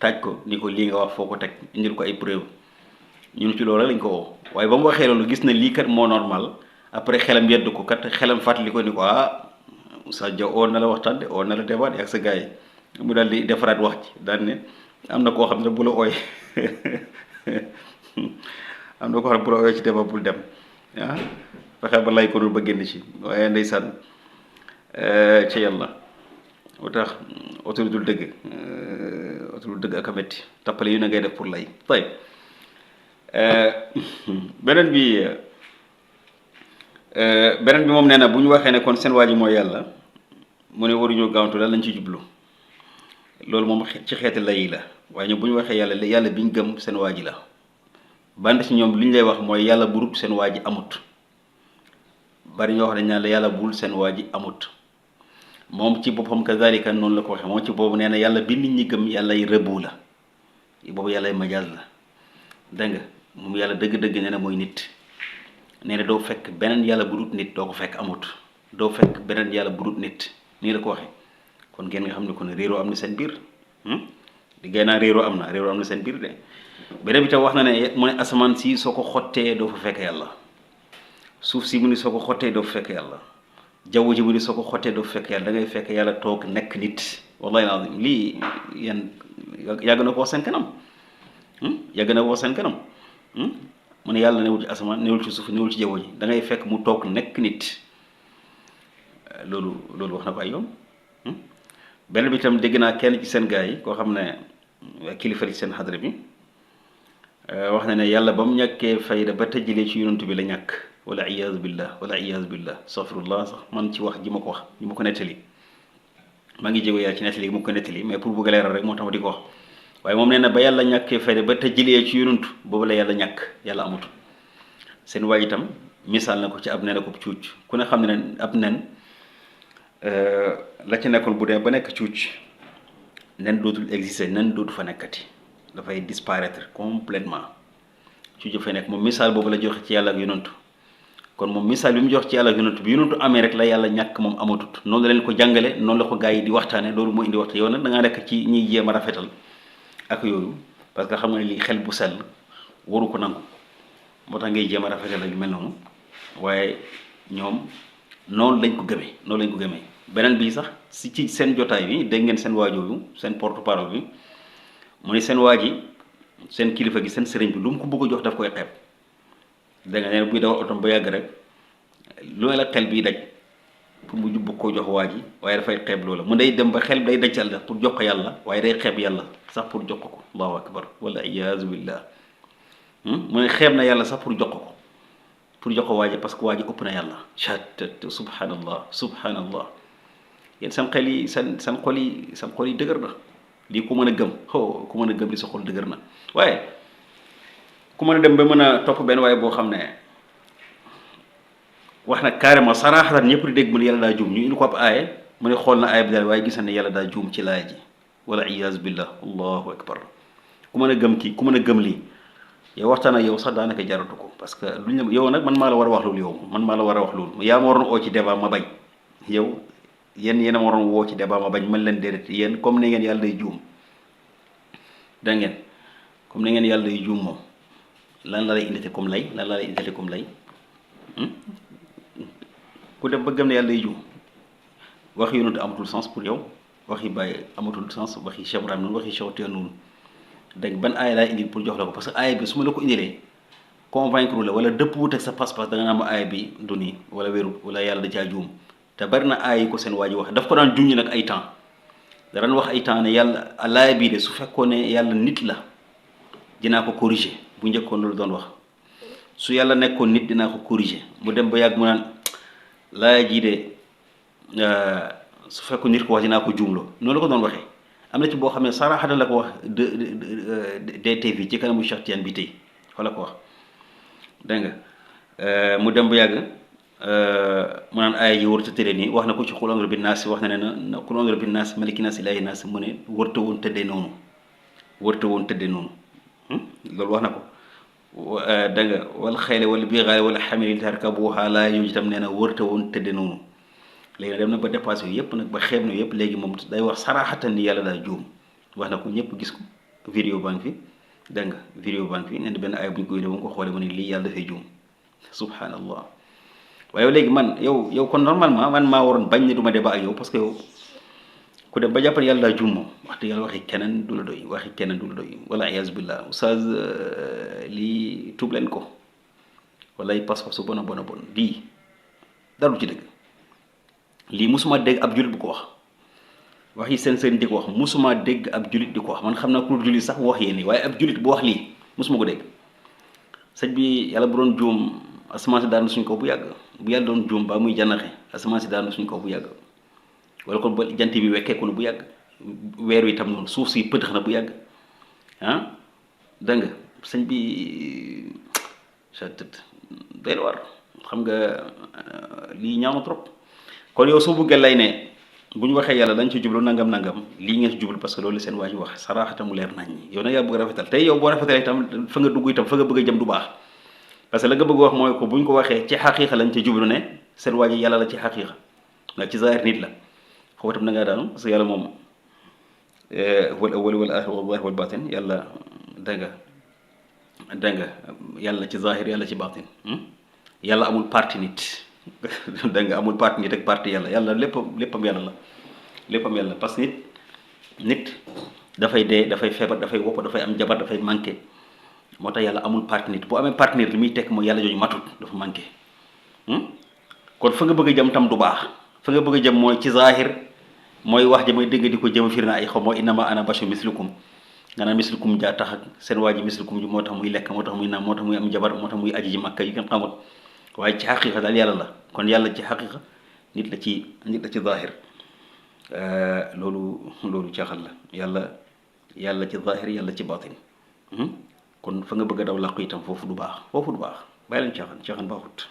taaj ko ni ko lii nga wax foo ko teg indil ko ay preuve ñun ci loolu lañ ko oo waaye ba mu waxee loolu gis na lii kat moo normal après xelam yedd ko kat xelam fàttali ko ni ko Oustaz Dia oo na la waxtaan de oo na la débat ak sa gars yi mu daal di defaraat wax ci daal ne am na koo xam ne bu la ooy am na koo xam ne bu la ooyee ci débat bul dem fexe ba lay ko dul ba génn ci waaye ndeysaan ca yàlla moo tax oto dul dëgg ak a métti tappale yu na ngay def pour lay tay beneen bi moom nee na bu ñu waxee ne kon seen waa ji mooy yàlla mu ne waruñoo gaawantu lan lañ ci jublu loolu moom ci xeeti lay la waaye ñoom bu ñu waxee yàlla bi ñu gëm seen waa ji la band ci ñoom li ñu lay wax mooy yàlla burut seen waa ji amut bari ñoo wax dañ naan la yàlla bul seen waa ji amut moom ci boppam kazalika noonu la ko waxee moom ci boobu nee na yàlla bi nit ñi gëm yàlla y rëbbu la boobu yàlla y majaaz la dégg nga moom yàlla dëgg-dëgg nee na mooy nit nee na doo fekk beneen yàlla bu dut nit doo ko fekk amut doo fekk beneen yàlla bu dut nit nii la ko waxee kon ngeen nga xam ne kon réeroo am na seen biir di gay naa réeroo am na seen biir de beneen bi tam wax na ne mu ne asamaan si soo ko xottee doo fa fekk yàlla suuf si mu ni soo ko xottee doo fa fekk yàlla jaww ji mu ni soo ko xottee doo fa fekk yàlla da ngay fekk yàlla toog nekk nit wallahi lazim lii yan yàgg na ko wax seen kanam mu ne yàlla newul ci asamaan newul ci suuf newul ci jaww ji da ngay fekk mu toog nekk nit loolu wax na ko ay yoon benn bi tam dégg naa kenn ci seen gars yi koo xam ne kilifa ci seen xadra bi wax na ne yàlla ba mu ñàkkee fayda ba tëjjilee ci yonantu bi la ñàkk wala iyaazu billah astaghfirullah sax man ci wax ji ma ko nettali maa ngi jéego yàlla ci nettali gi ma ko nettali mais pour bëgg a leeral rek moo tax ma di ko wax waaye moom nee na ba yàlla ñàkkee fayda ba tëjjilee ci yonantu boobu la yàlla ñàkk yàlla amut seen waay itam misaal na ko ci ab nen ak cuuc ku ne xam ne ab nen la ci nekkoon bu dee ba nekk cuuc nen dootul exister nen dootu fa nekkati dafay disparaître complètement cuuc fay nekk moom misaal boobu la joxe ci yàlla ak yonantu kon moom misaal bi mu jox ci yàlla ak yonantu bi yonantu amee rek la yàlla ñàkk moom amatut noonu la leen ko jàngale noonu la ko gars yi di waxtaane loolu moo indi waxtaan yow nag da ngaa nekk ci ñiy jéem a rafetal ak yooyu parce que xam nga ne lii xel bu sell waru ko nangu moo tax ngay jéem a rafetal ak yu mel noonu waaye ñoom noonu lañ ko gëmee beneen bii sax si ci seen jotaay bi dégg ngeen seen waajooyu seen porte parole bi mu ne seen waa ji seen kilifa gi seen sëriñ bi lu mu ko bëgg a jox daf koy xeeb da nga ne buy dawal otom ba yàgg rek lu la xel biy daj pour mu bëgg koo jox waa ji waaye dafay xeeb loola mu day dem ba xel day daj yàlla pour jox ko yàlla waaye day xeeb yàlla sax pour jox ko allahu akbar wala iyaazu billah mu ne xeeb na yàlla sax pour jox ko waa ji parce que waa ji ëpp na yàlla chat subhanallah yéen seen xel yi seen xol yi dëgër na lii ku mën a gëm ku mën a gëm li sa xol dëgër na waaye ku mën a dem ba mën a topp benn waaye boo xam ne wax na carrément saraaxatan ñëpp di dégg mu ne yàlla daa juum ñu indi ko ab aaye mu ne xool na aaye bi daal waaye gis na ne yàlla daa juum ci laay ji wala iyaazu billah allahu akbar ku mën a gëm kii ku mën a gëm lii yow waxtaan ak yow sax daanaka jaratu ko parce que luñ la yow nag man maa la war a wax loolu yaa ma waroon oo ci débat ma bañ yow yéen a waroon woo ci débat ma bañ mën leen déedéet yéen comme ne ngeen yàlla day juum da ngeen comme ne ngeen yàlla day juum moom lan la lay indite comme lay lan la lay indite comme lay ku dem ba gëm ne yàlla day juum waxi yonent amatul sens pour yow waxi Baye amatul sens waxi Cheikh Ibrahim noonu waxi Cheikh Tidiane noonu dégg ban aaya laay indil pour jox la ko parce que aaya bi su ma la ko indilee convaincre la wala dëpp wut ak sa pas-pas da nga naan ma aaya bi du nii wala wérut wala yàlla da caa juum te bari na aaya yi ko seen waa ji wax daf ko daan junj nag ay temps da daan wax ay temps ne yàlla laaya bii de su fekkoon ne yàlla nit la dinaa ko corriger bu njëkkoon loolu doon wax su yàlla nekkoon nit dinaa ko corriger mu dem ba yàgg mu naan laaya jii de su fekkoon nit ko wax dinaa ko juumloo noonu la ko doon waxee am na ci boo xam ne saraxata la ko wax DTV ci kanamu Cheikh Tidiane bi tey wala ko wax dégg nga mu dem ba yàgg mu naan aaya ji warut a tëddee nii wax na ko ci qul a'uuzu bi naas wax na ne na qul a'uuzu bi naas maliki naas ilaahi naas mu ne warta woon tëddee noonu loolu wax na ko dégg nga wal xayli wal bigaali wala xamili tarkabuha laa yooyu itam nee na warta woon tëddee noonu léegi nag dem na ba dépassé yu yëpp nag ba xeeb na yëpp léegi moom day wax saraxatan ni yàlla daa juum wax na ko ñëpp gis ko vidéo baa ngi fi dégg nga vidéo baa ngi fi nee na benn ay bu ñu ko yónnee ba mu ko xoolee mu ne lii yàlla dafay juum subhanallah waaye yow léegi man yow kon normalement man maa waroon bañ ne du ma débat ak yow parce que yow ku dem ba jàppal yàlla daa juum moom wax dëgg yàlla waxi keneen du la doy wala iyaazu billah oustaz lii tuub leen ko wala ay pas-pas su bon a bon lii daru ci dëgg lii musuma dégg ab julit bu ko wax yi seen di ko wax musuma dégg ab julit di ko wax man xam naa ku dul julit sax wax yéen lii waaye ab julit bu wax lii musuma ko dégg sëñ bi yàlla bu doon juum asamaan si daanu suñ ko bu yàgg bu yàlla doon juum ba muy janaxe asamaan si daanu suñ ko bu yàgg wala kon ba jant bi wekkeeku na bu yàgg weer wi tam noonu suuf si pëtëx na bu yàgg dégg nga sëñ bi doy la war xam nga lii ñaaw na trop kon yow soo bëggee lay ne bu ñu waxee yàlla dañ ci jublu nangam lii ngeen ci jublu parce que loolu seen waa ji wax saraxata mu leer nañ yow nag yaa bëgg a rafetal tey yow boo rafetalee itam fa nga dugg itam fa nga bëgg a jëm du baax parce que la nga bëgg wax mooy ko bu ñu ko waxee ci xaqiiqa lañ ci jublu ne seen waa ji yàlla la ci xaqiiqa ndax ci zahir nit la xaw itam da ngaa daanu parce que yàlla moom wal awwal wal aaxir wal zaahir wal baatin yàlla dégg nga yàlla ci zahir yàlla ci baatin yàlla amul parti nit dégg nga amul parti nit ak parti yàlla léppam yàlla la parce que nit dafay dee dafay feebar dafay wopp dafay am jabar dafay manqué moo tax yàlla amul parti nit bu amee parti nit li muy tekk mooy yàlla jooju matut dafa manqué kon fa nga bëgg a jëm tam du baax fa nga bëgg a jëm mooy ci zahir mooy wax ji may dégg di ko jëm firi na ay xaw mooy innama ana basharun mislukum nga naan mislukum jaa tax ak seen waa ji mislukum ji moo tax muy lekk moo tax muy naan moo tax muy am jabar moo tax muy aji ji makka yu kenn xamut waaye ci xaqiqa daal yàlla la kon yàlla ci xaqiqa nit la ci zahir loolu caaxal la yàlla ci zahir yàlla ci batin kon fa nga bëgg a daw làqu itam foofu du baax bàyyi leen caaxaan baaxut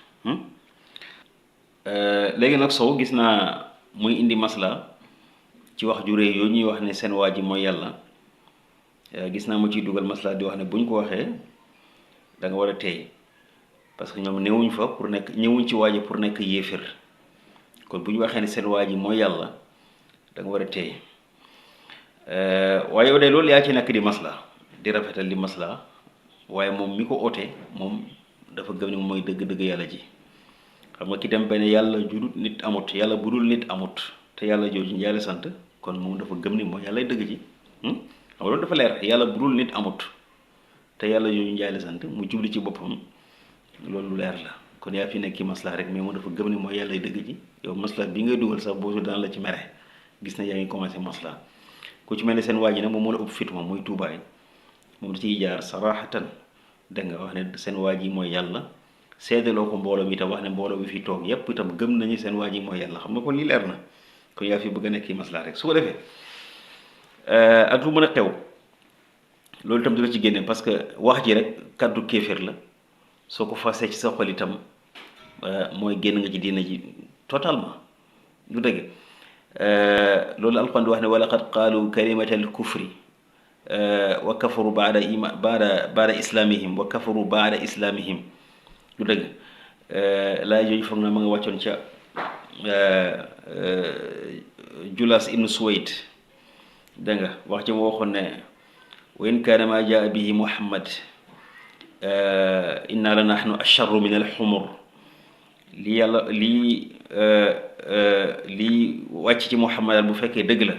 léegi nag Sow gis naa muy indi masla ci wax ju réy yooyu ñuy wax ne seen waa ji mooy yàlla gis naa mu ciy dugal masla di wax ne buñ ko waxee da nga war a teey parce que ñoom newuñ fa pour nekk ñëwuñ ci waa ji pour nekk yéefir kon bu ñu waxee ne seen waa ji mooy yàlla da nga war a teey waaye yow de loolu yaa ci nekk di masla di rafetal di masla waaye moom mi ko oote moom dafa gëm ne mooy dëgg-dëgg yàlla ji xam nga ki dem benn yàlla judul nit amut yàlla budul nit amut te yàlla jooju yàlla sant kon moom dafa gëm ni mooy yàlla dëgg ji xam nga loolu dafa leer yàlla budul nit amut te yàlla jooju yàlla sant mu jubli ci boppam loolu leer la kon yaa fi nekk ki masla rek mais moom dafa gëm ni mooy yàlla dëgg ji yow masla bi ngay dugal sax boo daan la ci mere gis na yaa ngi commencé masla ku ci mel ne seen waa ji nag moom moo la ëpp fit moom mooy tuubaay moom da ciy jaar saraxatan da nga wax ne seen waa ji mooy yàlla seedaloo ko mbooloo mi itam wax ne mbooloo bi fi toog yépp itam gëm nañu seen waa ji mooy yàlla xam nga kon lii leer na kon yaa fi bëgg a nekk ki masla rek su ko defee ak lu mën a xew loolu itam dina ci génne parce que wax ji rek kàddu kéeféer la soo ko fasee ci sa xol itam mooy génn nga ci diina ji totalement du dëgg loolu alxuraan di wax ne wa laqad qaalu kalimatal kufri wa kafaru baada islamihim wa kafaru baada islamihim du dëgg laa jooju foog na ma nga wàccoon ca Julas ibnu Suwayd dégg nga wax ci mu waxoon ne wa in kaana maa jaa bihi Muhammad inna la nahnu acharru min alxumur lii yàlla lii wàcc ci Muhammad bu fekkee dëgg la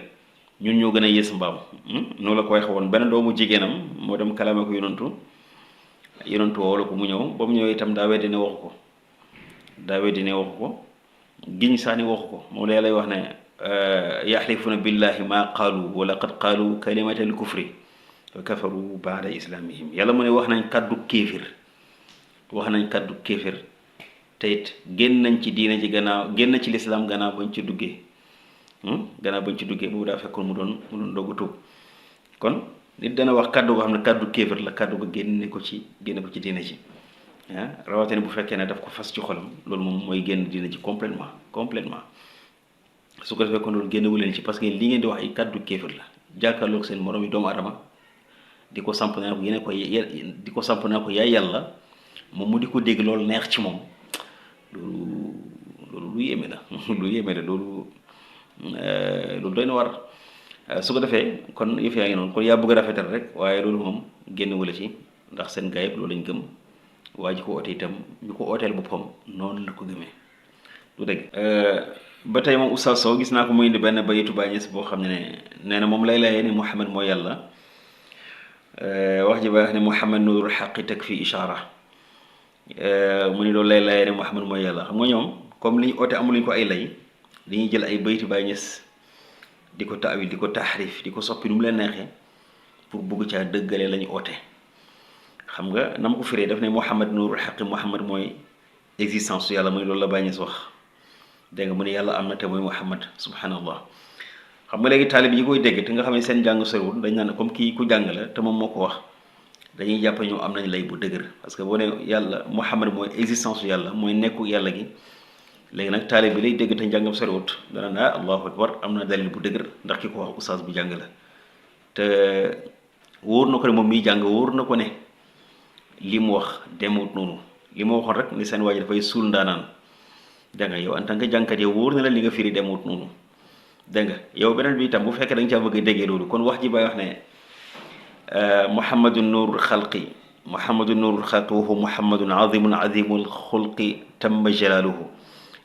ñun ñoo gën a yées mbaam noonu la ko waxee woon benn doomu jigéenam moo dem kalaame ko yonantu woo la ko mu ñëw ba mu ñëwee itam daa weddi ne waxu ko giñ sax ni waxu ko moom la lay wax ne yaxlifuna billahi ma qaalu wa laqad qaalu kalimata al kufri wa kafaru baada islamihim yàlla mu ne wax nañ kàddu kéefir te it génn nañ ci diina ji gannaaw génn ci lislaam gannaaw bañ ci duggee boobu daa fekkoon mu doon doggu tuub kon nit dana wax kàddu goo xam ne kàddu kéefir la kàddu ga génne ko ci diina ji rawatina bu fekkee ne daf ko fas ci xolam loolu moom mooy génn diina ji complètement su ko defee kon loolu génnewu leen ci parce que li ngeen di wax ay kàddu kéefir la jàkkaarloog seen morom yi doomu adama di ko samp naa ko yaay yàlla moom mu di ko dégg loolu neex ci moom loolu lu yéeme la loolu doy na war su ko defee kon yëf yaa ngi noonu kon yaa bëgg a rafetal rek waaye loolu moom génnewu la ci ndax seen gaay yëpp loolu lañ gëm waa ji ko oote itam ñu ko ooteel boppam noonu la ko gëmee du dëgg ba tey moom Oustaz Sow gis naa ko muy indi benn bayitu Baay Ñas boo xam ne nee na moom lay layee ni Muhammad mooy yàlla wax ji ba wax ne Muhammad nuurul xaqi takfi ishaara mu ni loolu lay layee ne Muhammad mooy yàlla xam nga ñoom comme li ñu oote amuluñ ko ay lay dañuy jël ay bayitu Baay Ñas di ko taawil di ko taxrif di ko soppi nu mu leen neexee pour bugg caa dëggale la ñu oote xam nga na ma ko firee daf ne Muhammad nuurul xaqi Muhammad mooy existence yàlla muy loolu la Baay Ñas wax dégg nga mu ne yàlla am na te mooy Muhammad subhanallah xam nga léegi taalib yi koy dégg te nga xam ne seen jàng soriwul dañ naan comme kii ku jàng la te moom moo ko wax dañuy jàpp ñoom am nañ lay bu dëgër parce que boo ne yàlla Muhammad mooy existence yàlla mooy nekku yàlla gi léegi nag taalib bi lay dégg te njàngam soriwut dana naa allahu akbar am na dalil bu dëgër ndax ki ko wax oustaz bu jàng la te wóor na ko ne moom miy jàng wóor na ko ne li mu wax demut noonu li ma waxoon rek ni seen waa ji dafay suul ndaanaan dégg nga yow en tant que jàngkat yow wóor na la li nga firi demut noonu dégg nga yow beneen bi itam bu fekkee da nga caa bëgg a déggee loolu kon wax ji bay wax ne Muhammadun nuurul xalqi wa huwa Muhammadun azimul xulqi tamma jalaaluhu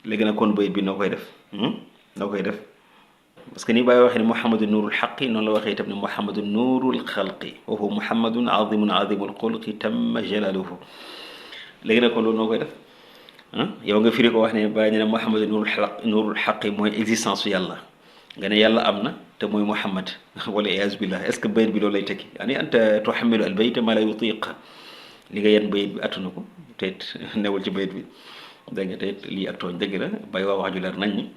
léegi nag kon bayit bi noo koy def parce que ni bàyyi waxee ne Muhammadun nuurul xaqi noonu la waxee itam ne Muhammadun nuurul xalqi wa huwa Muhammadun azimul xulqi tamma jalaaluhu léegi nag kon loolu noo koy def yow nga firi ko wax ne bàyyi ne Muhammadun nuurul xaqi mooy existence yàlla nga ne yàlla am na te mooy Muhammad wala iyaazu billah est-ce que bayit bi loolu lay tekki yani anta tuhammilu al bayta ma la yutiq li nga yenn bayit bi attuna ko te it newul ci bayit bi dégg nga te it lii ak tooñ dëgg la bay waa wax ju leer nañ ñi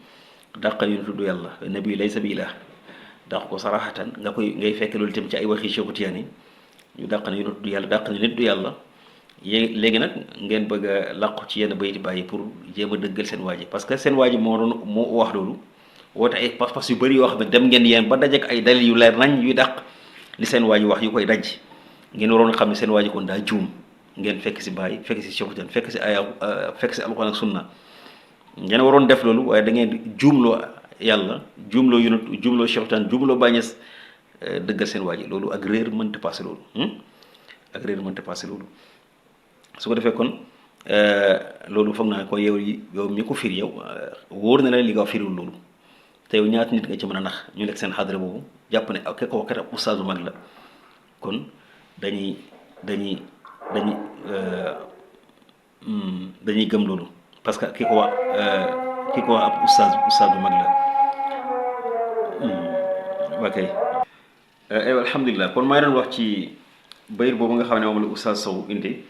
dàqa yu tudd yàlla nabi laysa bi ilah dàq ko saraxatan ngay fekk loolu itam ci ay waxi Cheikh Tidiane ñu dàq ne yu tudd yàlla dàq ne nit du yàlla léegi nag ngeen bëgg a làqu ci yenn bayiti bàyyi pour jéem a dëggal seen waa ji parce que seen waa ji moo wax loolu woote ay pas-pas yu bëri yoo xam ne dem ngeen yéen ba dajek ay dalil yu leer nañ yuy dàq li seen waa ji wax yu koy daj ngeen waroon xam ne seen waa ji kon daa juum ngeen fekk si bàyyi fekk si Cheikh Tidiane fekk si alxuraan ak sunna ngeen waroon def loolu waaye da ngeen juumloo yàlla juumloo yonent juumloo Cheikh Tidiane juumloo Baay Ñas dëggal seen waa ji loolu ak réer mënta passé loolu su ko defee kon loolu foog naa ko yow mi ko firi yow wóor na la li nga firiwul loolu te yow ñaata nit nga ci mën a nax ñu nekk seen xadra boobu jàpp ne ak ko kat ab ustaas bu mag la kon dañuy gëm loolu parce que ki ko wax ab ustaas bu mag la ok alhamdulilah kon maa ngi doon wax ci bayit boobu nga xam ne moom la Oustaz Sow indi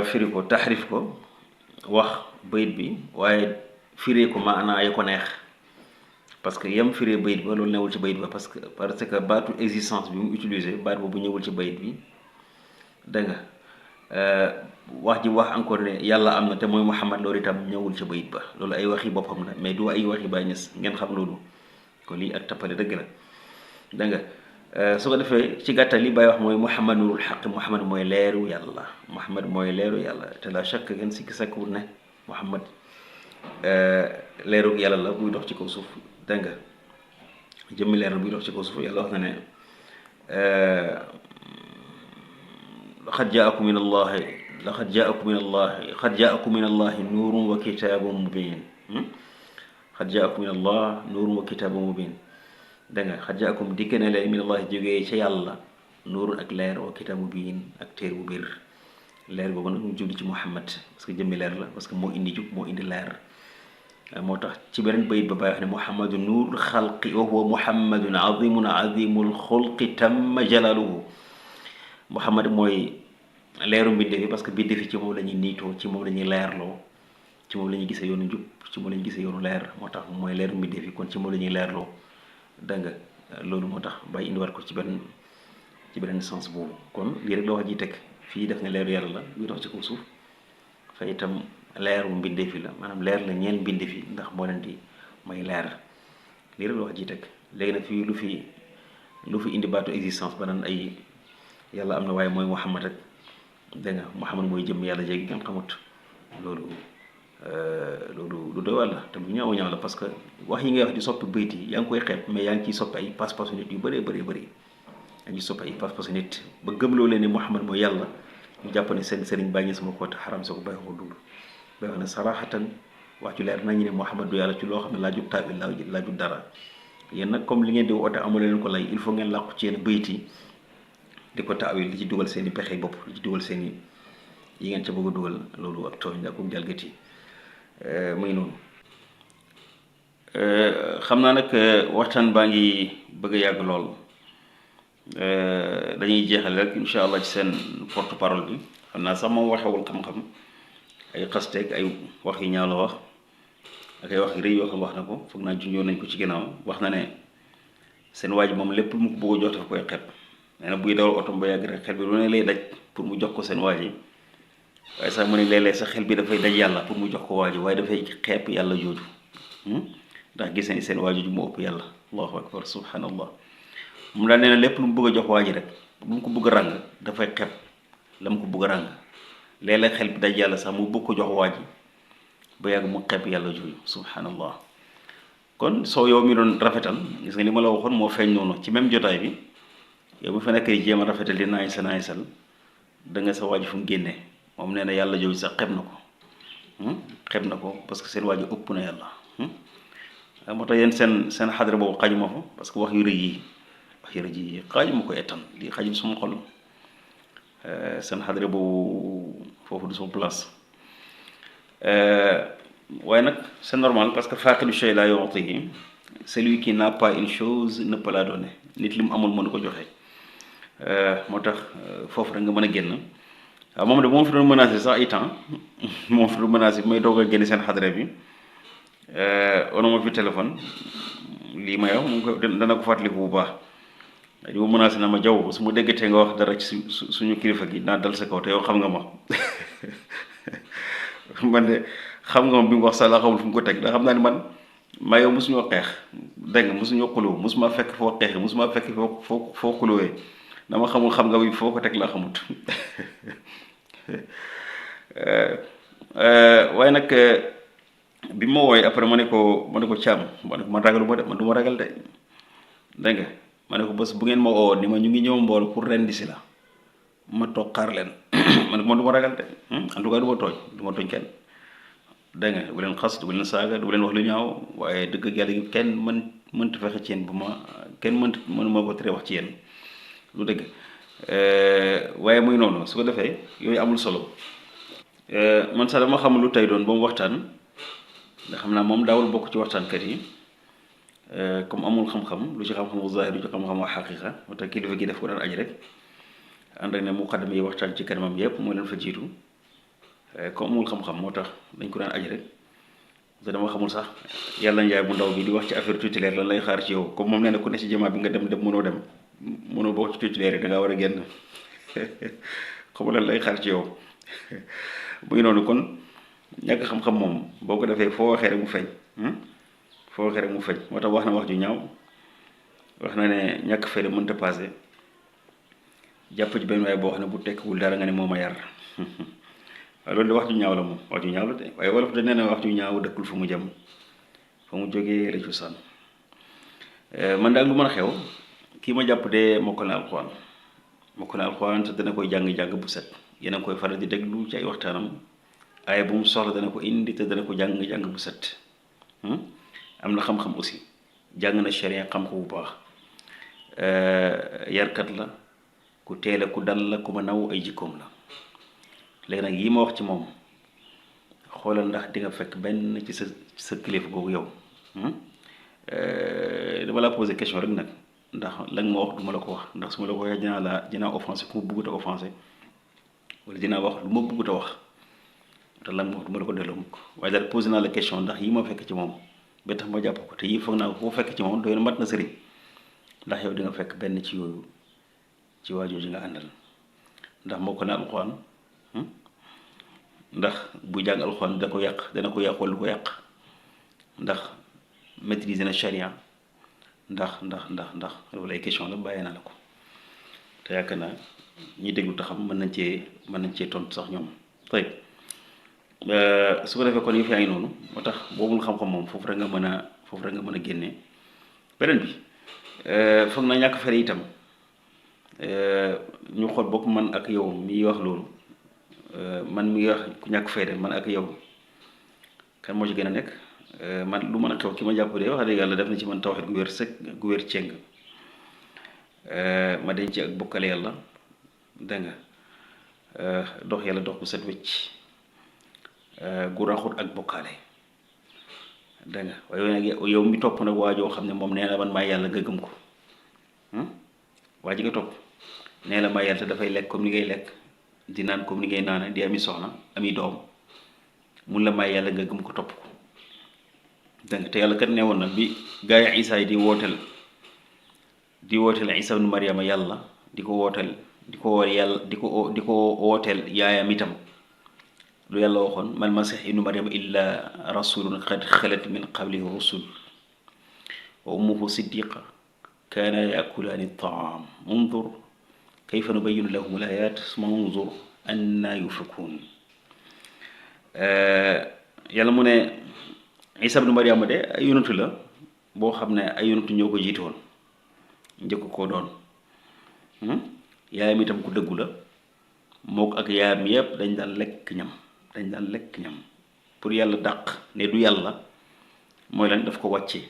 firi ko taxrif ko wax bayit bi waaye firee ko maanaa ya ko neex parce que yam firee bayit ba loolu newul ci bayit ba parce que baatu existence bi mu utilisé baat boobu ñëwul ci bayit bi dégg nga wax ji wax encore ne yàlla am na te mooy Muhammad loolu itam ñëwul ci bayit ba loolu ay waxi boppam la mais du ay waxi Baay Ñas ngeen xam loolu kon lii ak tappale dëgg la dégg nga su ko defee ci gàttal li Baay wax mooy Muhammad nuurul xaq Muhammad mooy leeru yàlla te la chaque ngeen sikki sakkul ne Muhammad leerug yàlla la buy dox ci kaw suuf dégg nga jëmmi leer la buy dox ci kaw suuf yàlla wax na ne xad jaakum min allahi laqad jaakum min allahi nuurun wa kitaabun mubin xad jaakum min allah nuurun wa kitaabun mubin dégg nga xad jaakum dikk ne leen min allahi jógee ca yàlla nuurun ak leer wa kitaabun mubin ak téer bu biir leer boobu nag mu jubli ci Muhammad parce que jëmmi leer la parce que moo indi jub moo indi leer moo tax ci beneen bayit ba bàyyi wax ne muhammadu nuur xalqi wa huwa muhammadun azimul xulqi tamma jalaluhu muhammad mooy leeru mbindeef yi parce que mbindeef yi ci moom la ñuy niitoo ci moom la ñuy leerloo ci moom la ñuy gisee yoonu njub ci moom la ñuy gisee yoonu leer moo tax mooy leeru mbindeef yi kon ci moom la ñuy leerloo dégg nga loolu moo tax bàyyi indiwaat ko ci beneen sens boobu kon lii rek la wax ji teg fii def nga leeru yàlla la buy dox ci kaw suuf fa itam leeru mbindeef yi la maanaam leer la ñeel mbindeef yi ndax moo leen di may leer lii rek la wax ji teg léegi nag fii lu fi indi baatu existence ba naan ay yàlla am na waaye mooy Muhammad rek dégg nga Muhammad mooy jëm yàlla jéegi ngeen xamut loolu lu doy wàlla te lu ñaaw la parce que wax yi ngay wax di soppi bayt yi yaa ngi koy xeeb mais yaa ngi ciy soppi ay pas-pasu nit yu bëree bëri yaa ngi soppi ay pas-pasu nit ba gëmloo leen ni Muhammad mooy yàlla ñu jàpp ne seen sëriñ bàyyi sama ko te xaram sa ko bàyyi ko dund bay wax ne saraxatan wax ci leer nañu ne Muhammad du yàlla ci loo xam ne laajut taawil laajut dara yéen nag comme li ngeen di woote amu leen ko lay il faut ngeen làqu ci yenn bayt yi di ko taawil di ci dugal seen i pexe bopp di ci dugal seen yi ngeen ca bëgg a dugal loolu ak tooñ la ak jalgati muy noonu xam naa nag waxtaan baa ngi bëgg a yàgg lool dañuy jeexal rek incha allah ci seen porte parole bi xam naa sax moom waxewul xam-xam ay xasteeg ay wax yu ñaaw la wax ak ay wax yu rëy yoo xam wax na ko foog naa junjoon nañ ko ci ginnaaw wax na ne seen waa ji moom lépp lu mu ko bëgg a jox dafa koy xeeb nee na buy dawal oto ba yàgg rek xel bi lu ne lay daj pour mu jox ko seen waa ji waaye sax mu ne léeg-léeg sax xel bi dafay daj yàlla pour mu jox ko waa ji waaye dafay xeeb yàlla jooju ndax gis nañ seen waa jooju mu ëpp yàlla allahu akbar subhanallah moom daal nee na lépp lu mu bëgg a jox waa ji rek lu mu ko bëgg a ràng dafay xeeb la mu ko bëgg a ràng léeg-léeg xel bi daj yàlla sax mu bëgg ko jox waa ji ba yàgg mu xeeb yàlla jooju subhanallah kon soo yow mi doon rafetal gis nga li ma la waxoon moo feeñ noonu ci même jotaay bi yow mi fa nekk di jéem a rafetal di naay sal da nga sa waa ji fu mu génnee moom nee na yàlla jooju sax xeeb na ko parce que seen waa ji ëpp na yàlla moo tax yéen seen xadra boobu xajuma fa parce que wax yu rëy yi xaajuma ko ettan lii xajul suma xol seen xadra boobu foofu du sama place waaye nag c'est normal parce que faaqidu shay la yu'tihi celui qui n'a pas une chose ne peut la donner nit li mu amul mënu ko joxe moo tax foofu rek nga mën a génn waaw moom de moom fi doon menacé sax ay temps moom fi doon menacé bi may doog a génn seen xadra bi ono ma fi téléphone lii may wax mu ko dana ko fàttaliku bu baax di ma menacé na ma jaww su ma déggatee nga wax dara ci suñu kilifa gi naa dal sa kaw te yow xam nga ma man de xam nga ma bi mu wax sax laa xamul fu mu ko teg ndax xam naa ni man maa yow mosuñoo xeex dégg nga mosuñoo xuloo mosuma fekk foo xeexee mosuma fekk foo xulowee dama xamul xam nga bi foo ko teg laa xamut waaye nag bi ma wooye après ma ne ko caam ma ne ko man ragalu ma de man du ma ragal de dégg nga ma ne ko bés bu ngeen ma oo ni ma ñu ngi ñëw mbool pour rendi si la ma toog xaar leen ma ne ko man du ma ragal de en tout cas du ma tooñ kenn dégg nga du leen xas du leen saaga du leen wax lu ñaaw waaye dëgg ak yàlla gi kenn mënta fexe ci yéen bu ma kenn mënuma ko tere wax ci yéen lu dëgg waaye muy noonu su ko defee yooyu amul solo man sax dama xamul lu tey doon ba mu waxtaan nga xam naa moom daawul bokk ci waxtaankat yi comme amul xam-xam lu ci xam-xamu zahir lu ci xam-xamu xaqiqa moo tax kilifa gi def ko daan aj rek ànd ak ne muqaddam yi waxtaan ci kanamam yëpp moo leen fa jiitu comme amul xam-xam moo tax dañ ko daan aj rek te dama xamul sax yàlla njaay bu ndaw bi di wax ci affaire tutélaire lan lay xaar ci yow comme moom nee na ku ne ci jamaa bi nga dem mënoo bokk ci tutélaire yi da ngaa war a génn xamul lan lay xaar ci yow muy noonu kon ñàkk xam-xam moom boo ko defee foo waxee rek mu feeñ moo tax wax na wax ju ñaaw wax na ne ñàkk fayda mënta passé jàpp ci benn waaye boo xam ne bu tekkiwul dara nga ne moo ma yar waaye loolu de wax ju ñaaw la moom wax ju ñaaw la de waaye wolof de nee na wax ju ñaaw dëkkul fu mu jëm fa mu jógee la cosaan man daal lu mën a xew kii ma jàpp de mokkal na alxuraan te dana koy jàng-jàng bu set yéen a koy faral di déglu ci ay waxtaanam waaye bu mu soxla dana ko indi te dana ko jàng-jàng bu set am na xam-xam aussi jàng na sharia xam ko bu baax yarkat la ku teele ku dal la ku ma naw ay jikkoom la léegi nag yi ma wax ci moom xoolal ndax di nga fekk benn ci sa kilifa googu yow dama la posé question rek nag ndax la nga ma wax du ma la ko wax ndax su ma la ko waxee dinaa offensé ku ma bëggut a offensé wala dinaa wax lu ma bëggut a wax te la nga ma wax du ma la ko delloo mukk waaye daal posé naa la question ndax yi ma fekk ci moom ba tax ma jàpp ko te yi foog naa ko fekk ci moom doy na mat na sëriñ ndax yow di nga fekk benn ci yooyu ci waajur ji nga àndal ndax moo ko ne alxuraan ndax bu jàng alxuraan dana ko yàq wala du ko yàq ndax maîtriser na charia ndax loolu ay question la bàyyee naa la ko te yaakaar naa ñi déglu te xam mën nañ cee tontu sax ñoom tey su ko defee kon yëf yaa ngi noonu moo tax boobul xam-xam moom foofu rek nga mën a génnee beneen bi foog na ñàkk fere itam ñu xool bopp man ak yow mi wax loolu man mi wax ku ñàkk fayda man ak yow kan moo ci gën a nekk man lu mën a xew ki ma jàpp de wax dëgg yàlla def na ci man tawxiid gu wér sëkk gu wér ceng ma denc ci ak bokkale yàlla dégg nga dox yàlla dox bu set wecc gu raxut ak bokkaale dégg nga waaye nag yow mi topp nag waajoo xam ne moom nee na man maa yàlla nga gëm ko waa ji nga topp nee la maa yàlla te dafay lekk comme ni ngay lekk di naan comme ni ngay naane di ami soxna ami doom mun la may yàlla nga gëm ko topp ko dégg nga te yàlla kat nee woon na bi gaa yi Isa yi di wooteel Isa ibnu Maryama yàlla di ko wooteel yaayam itam lu yàlla waxoon mal masih ibnu Maryama illa rasulun qad xalat min qablihi rusul wa ummuhu siddiqa kaana yaakulaani taam undur kayfa nubayyinu lahum al-ayaat summa unzur annaa yufakun yàlla mu ne Isa ibnu Maryama de ay yonantu la boo xam ne ay yonantu ñoo ko jiite woon njëkk koo doon yaayam itam ku dëggu la mook ak yaayam yépp dañ daan lekk ñam pour yàlla dàq ne du yàlla mooy lan daf ko wàcce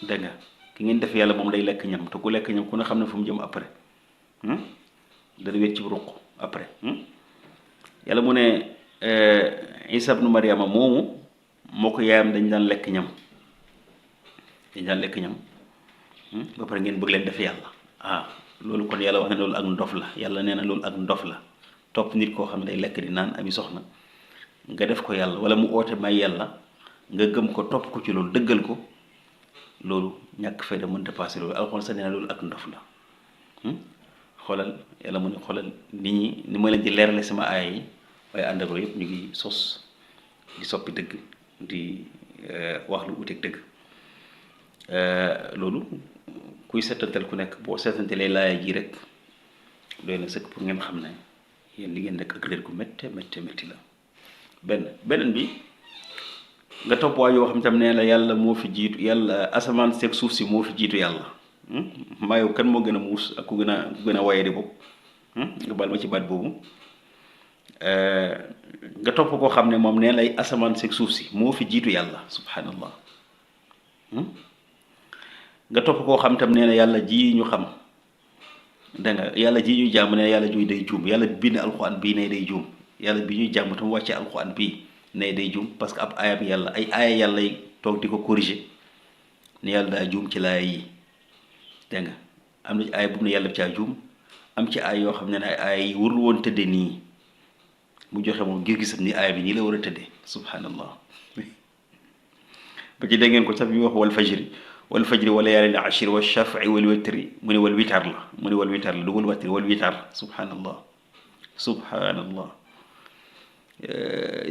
dégg nga ki ngeen def yàlla moom day lekk ñam te ku lekk ñam ku ne xam ne fu mu jëm après dana wéet ci ruq après yàlla mu ne Isa ibnu Maryama moomu moo ko yaayam dañ daan lekk ñam ba pare ngeen bëgg leen def yàlla loolu kon yàlla wax ne loolu ak ndof la yàlla nee na loolu ak ndof la topp nit koo xam ne day lekk di naan ami soxna nga def ko yàlla wala mu oote may yàlla nga gëm ko topp ko ci loolu dëggal ko loolu ñàkk fayda mënta passé loolu alxuraan sax nee na loolu ak ndof la xoolal yàlla mu ne xoolal nit ñi ni ma leen di leerale sama aaya yi waaye àndandoo yëpp ñu ngi sos di soppi dëgg di wax lu uteeg dëgg loolu kuy seetantal ku nekk boo seetantalee laaya ji rek doy na sëkk pour ngeen xam ne yéen li ngeen nekk ak réer gu métte la beneen bi nga topp waa yoo xam tam ne la yàlla moo fi jiitu yàlla asamaan seeg suuf si moo fi jiitu yàlla maa yow kan moo gën a muus ak ku gën a waye di bopp nga baal ma ci baat boobu nga topp koo xam ne moom nee lay asamaan seeg suuf si moo fi jiitu yàlla subhanallah nga topp koo xam tam nee na yàlla ji ñu xam da nga yàlla ji ñuy jàmm ne yàlla juy day juum yàlla bind alxuraan bii ne day juum yàlla bi ñuy jàmm tam wàccee alxuraan bii ne day juum parce que ab aayam yàlla ay aaya yàlla yi toog di ko corriger ne yàlla daa juum ci laaya yi dégg nga am na ci aaya bu ne yàlla caa juum am ci aaya yoo xam ne ay aaya yi warul woon tëdde nii mu joxe moom gis-gisam ni aaya bi nii la war a tëddee subhanallah ba ci dégg ngeen ko sax bi wax wal fajri wa layaalin ashri wa shaf'i wal witri mu ne wal witar la dugal watri wal witar subhanallah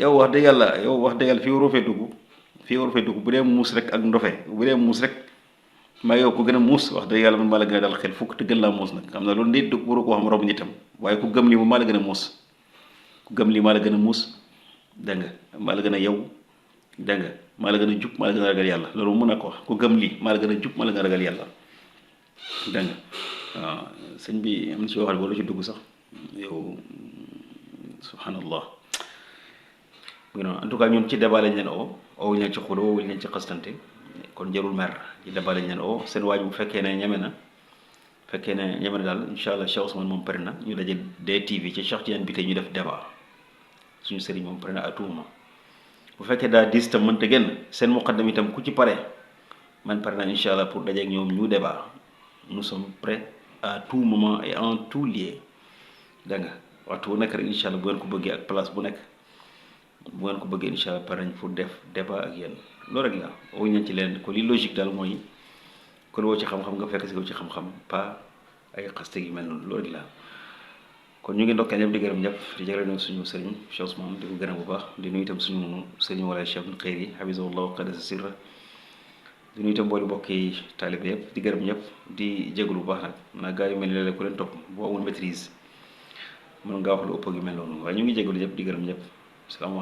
yow wax dëgg yàlla fii waroo fee dugg bu dee muus rek ak ndofe bu dee muus rek maa yow ko gën a muus wax dëgg yàlla man maa la gën a dal xel fukk te gën laa muus nag xam na loolu nit dugg waru ko xam rob nitam waaye ku gëm lii moom maa la gën a muus ku gëm lii maa la gën a muus dégg nga maa la gën a yow dégg nga maa la gën a jub maa la gën a ragal yàlla loolu mun na ko wax ku gëm lii maa la gën a jub maa la gën a ragal yàlla dégg nga waaw sëñ bi am na ci yoo xam ne boo la ci dugg sax yow subhanallah en tout cas ñun ci débat lañ leen owuñ leen ci xulo owuñ leen ci xastante kon jarul mer ci débat lañ leen seen waaj bu fekkee ne ñeme na daal incha allah Cheikh Ousmane moom pare na ñu daje DTV ci Cheikh Tidiane bi tey ñu def débat suñu sëriñ moom pare na à tout moment bu fekkee daa diis tam mënta génn seen muqaddam itam ku ci pare man pare na incha allah pour dajeeg ñoom ñu débat nous sommes prêts à tout moment et en tout lieu da nga waxtu bu nekk rek incha allah bu ngeen ko bëggee ak place bu nekk bu ngeen ko bëggee incha allah pare nañ pour def débat ak yéen loolu rek la wuñ nañ ci leen ko li logique daal mooy kon woo ci xam-xam nga fekk si ko ci xam-xam pas ay xaste yu mel noonu loolu rek la kon ñu ngi ndokkee ñëpp di gërëm ñëpp di jagleel nag suñu sëriñ Cheikh Ousmane di ko gërëm bu baax di nuyu itam suñu sëriñ wala Cheikh Ibn Khayri hafizahullah wa qadasa sirra di nuyu itam mboolu mbokki taalibe yëpp di gërëm ñëpp di jégalu bu baax nag naa gaa yu mel ni léeg-léeg ku leen topp boo amul maîtrise mën ngaa wax lu ëpp ak yu mel noonu waaye ñu ngi jégalu ñëpp di gërëm ñëpp salaamaaleykum